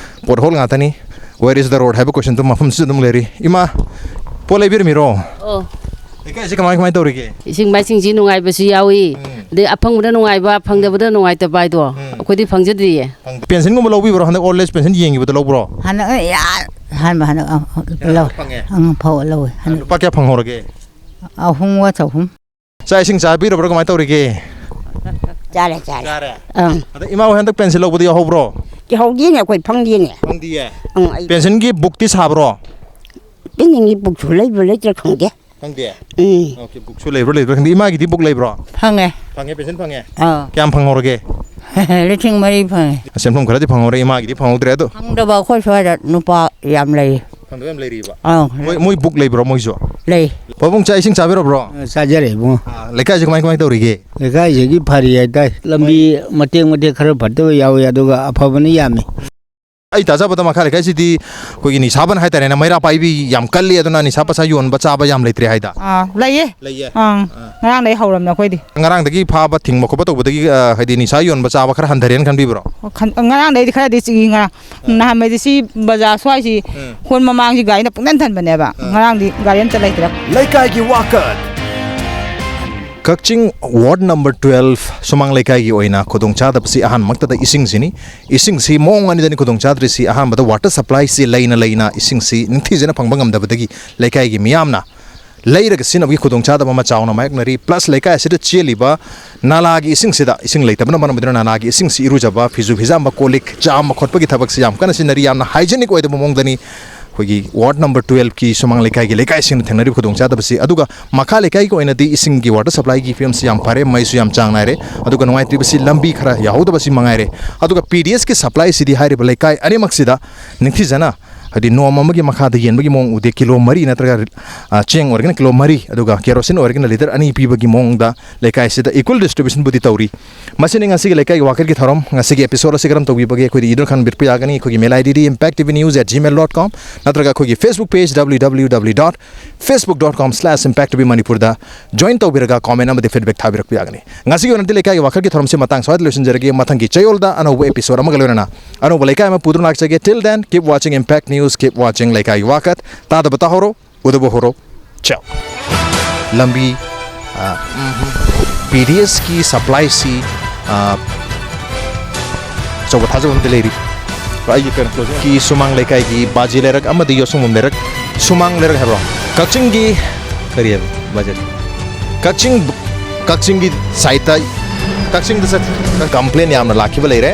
pothole ꯉꯥꯛꯇꯅꯤ꯫ Where is the road ꯍꯥꯏꯕ question ꯗꯨ ꯃꯐꯝꯁꯤꯗ ꯑꯗꯨꯝ ꯂꯩꯔꯤ꯫ ꯏꯃꯥ, ꯄꯣꯠ ꯂꯩꯕꯤꯔꯝꯃꯤꯔꯣ? ꯑꯣ꯫ ꯂꯩꯀꯥꯏꯁꯤ ꯀꯃꯥꯏ, ꯀꯃꯥꯏ ꯇꯧꯔꯤꯒꯦ? ꯏꯁꯤꯡ ꯃꯥꯏꯁꯤꯡꯁꯤ ꯅꯨꯡꯉꯥꯏꯕꯁꯨ ꯌꯥꯎꯏ, ꯎꯝ꯫ ꯑꯗꯩ ꯑꯐꯪꯕꯗ ꯅꯨꯡꯉꯥꯏꯕ, ꯐꯪꯗꯕꯗ ꯅꯨꯡꯉꯥꯏꯇꯕ ꯍꯥꯏꯗꯣ, ꯎꯝ꯫ ꯑꯩꯈꯣꯏꯗꯤ ꯐꯪꯖꯗ꯭ꯔꯤꯌꯦ꯫ ꯐꯪ-, pension ꯒꯨꯝꯕ ꯂꯧꯕꯤꯕ꯭ꯔꯣ? ꯍꯟꯗꯛ old age pension ꯌꯦꯡꯈꯤꯕꯗ ꯂꯧꯕ꯭ꯔꯣ? ꯍꯟꯗꯛ, ꯑꯦ, ꯌꯥ-, ꯑꯍꯥꯟꯕ ꯍꯟꯗꯛ, ꯑ, ꯀꯩꯅꯣ ꯂꯧ-, ꯐꯪꯉꯦ? ꯑꯪ, ꯐꯧ ꯂꯧꯋꯦ ꯍꯟꯗꯛ꯫ ꯂꯨꯄꯥ ꯀꯌꯥ ꯐꯪꯍꯧꯔꯒꯦ? ꯑꯍꯨꯝꯒ ꯆꯍꯨꯝ꯫ ꯆꯥꯛ ꯏꯁꯤꯡ ꯆꯥꯕꯤꯔꯕ꯭ꯔꯥ? ꯀꯃꯥꯏ ꯇꯧꯔꯤꯒꯦ? ꯆꯥꯔꯦ, ꯆꯥꯔꯦ꯫ ꯆꯥꯔꯦ? ꯑꯪ꯫ ꯑꯗ ꯏꯃꯥ ꯍꯣꯏ ꯍꯟꯗꯛ pension ꯂꯧꯕꯗꯤ ꯌꯥꯎꯍꯧꯕ꯭ꯔꯣ? ꯌꯥꯎꯍꯧꯗꯦꯅꯦ, ꯑꯩꯈꯣꯏ ꯐꯪꯗꯦꯅꯦ꯫ ꯐꯪꯗꯤꯌꯦ? ꯑꯪ, ꯑꯩ pension ꯒꯤ book ꯇꯤ ꯁꯥꯕ꯭ꯔꯣ? Pension ꯒꯤ book ꯁꯨ ꯂꯩꯕ꯭ꯔꯥ ꯂꯩꯇ꯭ꯔꯥ ꯈꯪꯗꯦ꯫ ꯈꯪꯗꯦ? ꯎꯝ꯫ Okay, book ꯁꯨ ꯂꯩꯕ꯭ꯔꯥ ꯂꯩꯇ꯭ꯔꯥ ꯈꯪꯗꯦ꯫ ꯏꯃꯥꯒꯤꯗꯤ book ꯂꯩꯕ꯭ꯔꯣ? ꯐꯪꯉꯦ꯫ ꯐꯪꯉꯦ, pension ꯐꯪꯉꯦ? ꯑꯥ꯫ ꯀꯌꯥꯝ ꯐꯪꯍꯧꯔꯒꯦ? ꯂꯤꯁꯤꯡ ꯃꯔꯤ ꯐꯪꯉꯦ꯫ ꯁꯦꯟꯐꯝ ꯈꯔꯗꯤ ꯐꯪꯍꯧꯔꯦ, ꯏꯃꯥꯒꯤꯗꯤ ꯐꯪꯍꯧꯗ꯭ꯔꯦ ꯑꯗꯣ꯫ ꯐꯪꯗꯕ ꯑꯩꯈꯣꯏ ꯁ꯭ꯋꯥꯏꯗ ꯅꯨꯄꯥ ꯌꯥꯝ ꯂꯩ꯫ ꯐꯪꯗꯕ ꯌꯥꯝ ꯂꯩꯔꯤꯕ? ꯑꯥ꯫ ꯃꯣꯏ, ꯃꯣꯏ book ꯂꯩꯕ꯭ꯔꯣ ꯃꯣꯏꯁꯨ? ꯂꯩ꯫ ꯄꯥꯕꯨꯡ, ꯆꯥꯛ ꯏꯁꯤꯡ ꯆꯥꯕꯤꯔꯕ꯭ꯔꯣ? ꯑ, ꯆꯥꯖꯔꯦ ꯏꯕꯨꯡꯉꯣ꯫ ꯑꯥ, ꯂꯩꯀꯥꯏꯁꯦ ꯀꯃꯥꯏ, ꯀꯃꯥꯏ ꯇꯧꯔꯤꯒꯦ? ꯂꯩꯀꯥꯏꯁꯤꯒꯤ ꯐꯔꯤ ꯍꯥꯏꯇꯥꯏ꯫ ꯂꯝꯕꯤ ꯃꯇꯦꯛ ꯃꯇꯦꯛ ꯈꯔ ꯐꯠꯇꯕ ꯌꯥꯎꯏ, ꯑꯗꯨꯒ ꯑꯐꯕꯅ ꯌꯥꯝꯃꯤ꯫ ꯑꯩ ꯇꯥꯖꯕꯗ ꯃꯈꯥ ꯂꯩꯀꯥꯏꯁꯤꯗꯤ ꯑꯩꯈꯣꯏꯒꯤ ꯅꯤꯁꯥꯕꯟ ꯍꯥꯏꯇꯥꯔꯦꯅꯦ, ꯃꯩꯔꯥ ꯄꯥꯏꯕꯤ ꯌꯥꯝ ꯀꯜꯂꯤ, ꯑꯗꯨꯅ ꯅꯤꯁꯥ ꯄꯁꯥ ꯌꯣꯟꯕ ꯆꯥꯕ ꯌꯥꯝ ꯂꯩꯇ꯭ꯔꯦ ꯍꯥꯏꯗ꯫ ꯑꯥ, ꯂꯩꯌꯦ꯫ ꯂꯩꯌꯦ? ꯑꯪ꯫ ꯑꯥ꯫ ꯉꯔꯥꯡꯗꯩ ꯍꯧꯔꯝꯅꯦ ꯑꯩꯈꯣꯏꯗꯤ꯫ ꯉꯔꯥꯡꯗꯒꯤ ꯐꯥꯕ ꯊꯤꯡꯕ ꯈꯣꯠꯄ ꯇꯧꯕꯗꯒꯤ, ꯑ, ꯍꯥꯏꯗꯤ ꯅꯤꯁꯥ ꯌꯣꯟꯕ ꯆꯥꯕ ꯈꯔ ꯍꯟꯊꯔꯦꯅ ꯈꯟꯕꯤꯕ꯭ꯔꯣ? ꯈꯟ-, ꯉꯔꯥꯡꯗꯩꯗꯤ ꯈꯔꯗꯤ ꯆꯤꯛꯏ ꯉꯔꯥꯡ꯫ ꯑꯥ꯫ ꯅꯍꯥꯟꯋꯥꯏꯗꯤ ꯁꯤ ꯕꯖꯥꯔ ꯁ꯭ꯋꯥꯏꯁꯤ ꯎꯝ꯫ ꯍꯣꯜ ꯃꯃꯥꯡꯁꯤ ꯒꯥꯔꯤꯅ ꯄꯨꯡꯊꯟ ꯊꯟꯕꯅꯦꯕ꯫ ꯑꯥ꯫ ꯉꯔꯥꯡꯗꯤ ꯒꯥꯔꯤ ꯑꯝꯇ ꯂꯩꯇ꯭ꯔꯦ꯫ ꯂꯩꯀꯥꯏꯒꯤ ꯋꯥꯀꯠ꯫ ꯀꯛꯆꯤꯡ ward number twelve ꯁꯨꯃꯥꯡ ꯂꯩꯀꯥꯏꯒꯤ ꯑꯣꯏꯅ ꯈꯨꯗꯣꯡꯆꯥꯗꯕꯁꯤ ꯑꯍꯥꯟꯕꯃꯛꯇꯗ ꯏꯁꯤꯡꯁꯤꯅꯤ꯫ ꯏꯁꯤꯡꯁꯤ ꯃꯑꯣꯡ ꯑꯅꯤꯗꯅꯤ ꯈꯨꯗꯣꯡꯆꯥꯗ꯭ꯔꯤꯁꯤ꯫ ꯑꯍꯥꯟꯕꯗ water supply ꯁꯤ ꯂꯩꯅ ꯂꯩꯅ ꯏꯁꯤꯡꯁꯤ ꯅꯤꯡꯊꯤꯖꯅ ꯐꯪꯕ ꯉꯝꯗꯕꯗꯒꯤ ꯂꯩꯀꯥꯏꯒꯤ ꯃꯤꯌꯥꯝꯅ ꯂꯩꯔꯒ ꯁꯤꯖꯤꯟꯅꯕꯒꯤ ꯈꯨꯗꯣꯡꯆꯥꯗꯕ ꯑꯃ ꯆꯥꯎꯅ ꯃꯥꯌꯣꯛꯅꯔꯤ꯫ Plus ꯂꯩꯀꯥꯏ ꯑꯁꯤꯗ ꯆꯦꯜꯂꯤꯕ ꯅꯥꯂꯥꯒꯤ ꯏꯁꯤꯡꯁꯤꯗ, ꯏꯁꯤꯡ ꯂꯩꯇꯕꯅ ꯃꯔꯝ ꯑꯣꯏꯗꯨꯅ ꯅꯥꯂꯥꯒꯤ ꯏꯁꯤꯡꯁꯤ ꯏꯔꯨꯖꯕ, ꯐꯤꯖꯨ ꯐꯤꯖꯥꯝꯕ, ꯀꯣꯜ ꯂꯤꯛ ꯆꯥꯝꯕ ꯈꯣꯠꯄꯒꯤ ꯊꯕꯛꯁꯤ ꯌꯥꯝ ꯀꯟꯅ ꯁꯤꯖꯤꯟꯅꯔꯤ꯫ ꯌꯥꯝꯅ hygienic ꯑꯣꯏꯗꯕ ꯃꯑꯣꯡꯗꯅꯤ ꯑꯩꯈꯣꯏꯒꯤ ward number twelve ꯀꯤ ꯁꯨꯃꯥꯡ ꯂꯩꯀꯥꯏꯒꯤ ꯂꯩꯀꯥꯏꯁꯤꯡꯅ ꯊꯦꯡꯅꯔꯤꯕ ꯈꯨꯗꯣꯡꯆꯥꯗꯕꯁꯤ꯫ ꯑꯗꯨꯒ ꯃꯈꯥ ꯂꯩꯀꯥꯏꯒꯤ ꯑꯣꯏꯅꯗꯤ ꯏꯁꯤꯡꯒꯤ water supply ꯒꯤ ꯐꯤꯕꯝꯁꯤ ꯌꯥꯝ ꯐꯔꯦ, ꯃꯩꯁꯨ ꯌꯥꯝ ꯆꯥꯡ ꯅꯥꯏꯔꯦ꯫ ꯑꯗꯨꯒ ꯅꯨꯡꯉꯥꯏꯇ꯭ꯔꯤꯕꯁꯤ ꯂꯝꯕꯤ ꯈꯔ ꯌꯥꯍꯧꯗꯕꯁꯤ ꯃꯉꯥꯏꯔꯦ꯫ ꯑꯗꯨꯒ P D S ꯀꯤ supply ꯁꯤꯗꯤ ꯍꯥꯏꯔꯤꯕ ꯂꯩꯀꯥꯏ ꯑꯅꯤꯃꯛꯁꯤꯗ ꯅꯤꯡꯊꯤꯖꯅ ꯍꯥꯏꯗꯤ ꯅꯣꯡꯃ ꯑꯃꯒꯤ ꯃꯈꯥꯗ ꯌꯦꯟꯕꯒꯤ ꯃꯑꯣꯡ ꯎꯗꯦ꯫ ꯀꯤꯂꯣ ꯃꯔꯤ ꯅꯠꯇ꯭ꯔꯒ, ꯑ, ꯆꯦꯡ ꯑꯣꯏꯔꯒꯅ ꯀꯤꯂꯣ ꯃꯔꯤ, ꯑꯗꯨꯒ ꯀꯦꯔꯣꯁꯤꯟ ꯑꯣꯏꯔꯒꯅ ꯂꯤꯇꯔ ꯑꯅꯤ ꯄꯤꯕꯒꯤ ꯃꯑꯣꯡꯗ ꯂꯩꯀꯥꯏꯁꯤꯗ equal distributionꯕꯨꯗꯤ ꯇꯧꯔꯤ꯫ ꯃꯁꯤꯅꯤ ꯉꯁꯤꯒꯤ ꯂꯩꯀꯥꯏꯒꯤ ꯋꯥꯀꯠꯀꯤ ꯊꯧꯔꯝ꯫ ꯉꯁꯤꯒꯤ episode ꯑꯁꯤ ꯀꯔꯝ ꯇꯧꯕꯤꯕꯒꯦ? ꯑꯩꯈꯣꯏꯗ email ꯈꯟꯕꯤꯔꯛꯄ ꯌꯥꯒꯅꯤ꯫ ꯑꯩꯈꯣꯏꯒꯤ mail IDꯗꯤ impact T V news at gmail dot com ꯅꯠꯇ꯭ꯔꯒ ꯑꯩꯈꯣꯏꯒꯤ Facebook page W W W dot facebook dot com slash impact T V Manipurꯗ join ꯇꯧꯕꯤꯔꯒ comment ꯑꯃꯗꯤ feedback ꯊꯥꯕꯤꯔꯛꯄ ꯌꯥꯒꯅꯤ꯫ ꯉꯁꯤꯒꯤ ꯑꯣꯏꯅꯗꯤ ꯂꯩꯀꯥꯏꯒꯤ ꯋꯥꯀꯠꯀꯤ ꯊꯧꯔꯝꯁꯤ ꯃꯇꯥꯡ ꯁ꯭ꯋꯥꯏꯗ ꯂꯣꯏꯁꯤꯟꯖꯔꯒꯦ꯫ ꯃꯊꯪꯒꯤ ꯆꯌꯣꯜꯗ ꯑꯅꯧꯕ episode ꯑꯃꯒ ꯂꯣꯏꯅꯅ ꯑꯅꯧꯕ ꯂꯩꯀꯥꯏ ꯑꯃ ꯄꯨꯗꯨꯅ ꯂꯥꯛꯆꯒꯦ꯫ Till then, keep watching Impact News, keep watching ꯂꯩꯀꯥꯏꯒꯤ ꯋꯥꯀꯠ꯫ ꯇꯥꯗꯕ ꯇꯥꯍꯧꯔꯣ, ꯎꯗꯕ ꯍꯧꯔꯣ꯫ Ciao. ꯂꯝꯕꯤ, ꯑ, ꯎꯝ, PDSꯀꯤ supplyꯁꯤ, ꯑ, ꯑꯆꯧꯕ ꯊꯥꯖꯕ ꯑꯃꯗꯤ ꯂꯩꯔꯤ꯫ ꯑꯩꯒꯤ ꯀꯩꯅꯣ closing꯫ ꯀꯤ ꯁꯨꯃꯥꯡ ꯂꯩꯀꯥꯏꯒꯤ ꯕꯥꯖꯤ ꯂꯩꯔꯛ ꯑꯃꯗꯤ ꯌꯣꯠꯁꯪꯕꯝ ꯂꯩꯔꯛ, ꯁꯨꯃꯥꯡ ꯂꯩꯔꯛ ꯍꯥꯏꯕ꯭ꯔꯣ? ꯀꯛꯆꯤꯡꯒꯤ, ꯀꯔꯤ ꯍꯥꯏꯕ? ꯕꯥꯖꯤ꯫ ꯀꯛꯆꯤꯡ, ꯀꯛꯆꯤꯡꯒꯤ sideꯇ, ꯀꯛꯆꯤꯡꯗ ꯆꯠ-, complain ꯌꯥꯝꯅ ꯂꯥꯛꯈꯤꯕ ꯂꯩꯔꯦ꯫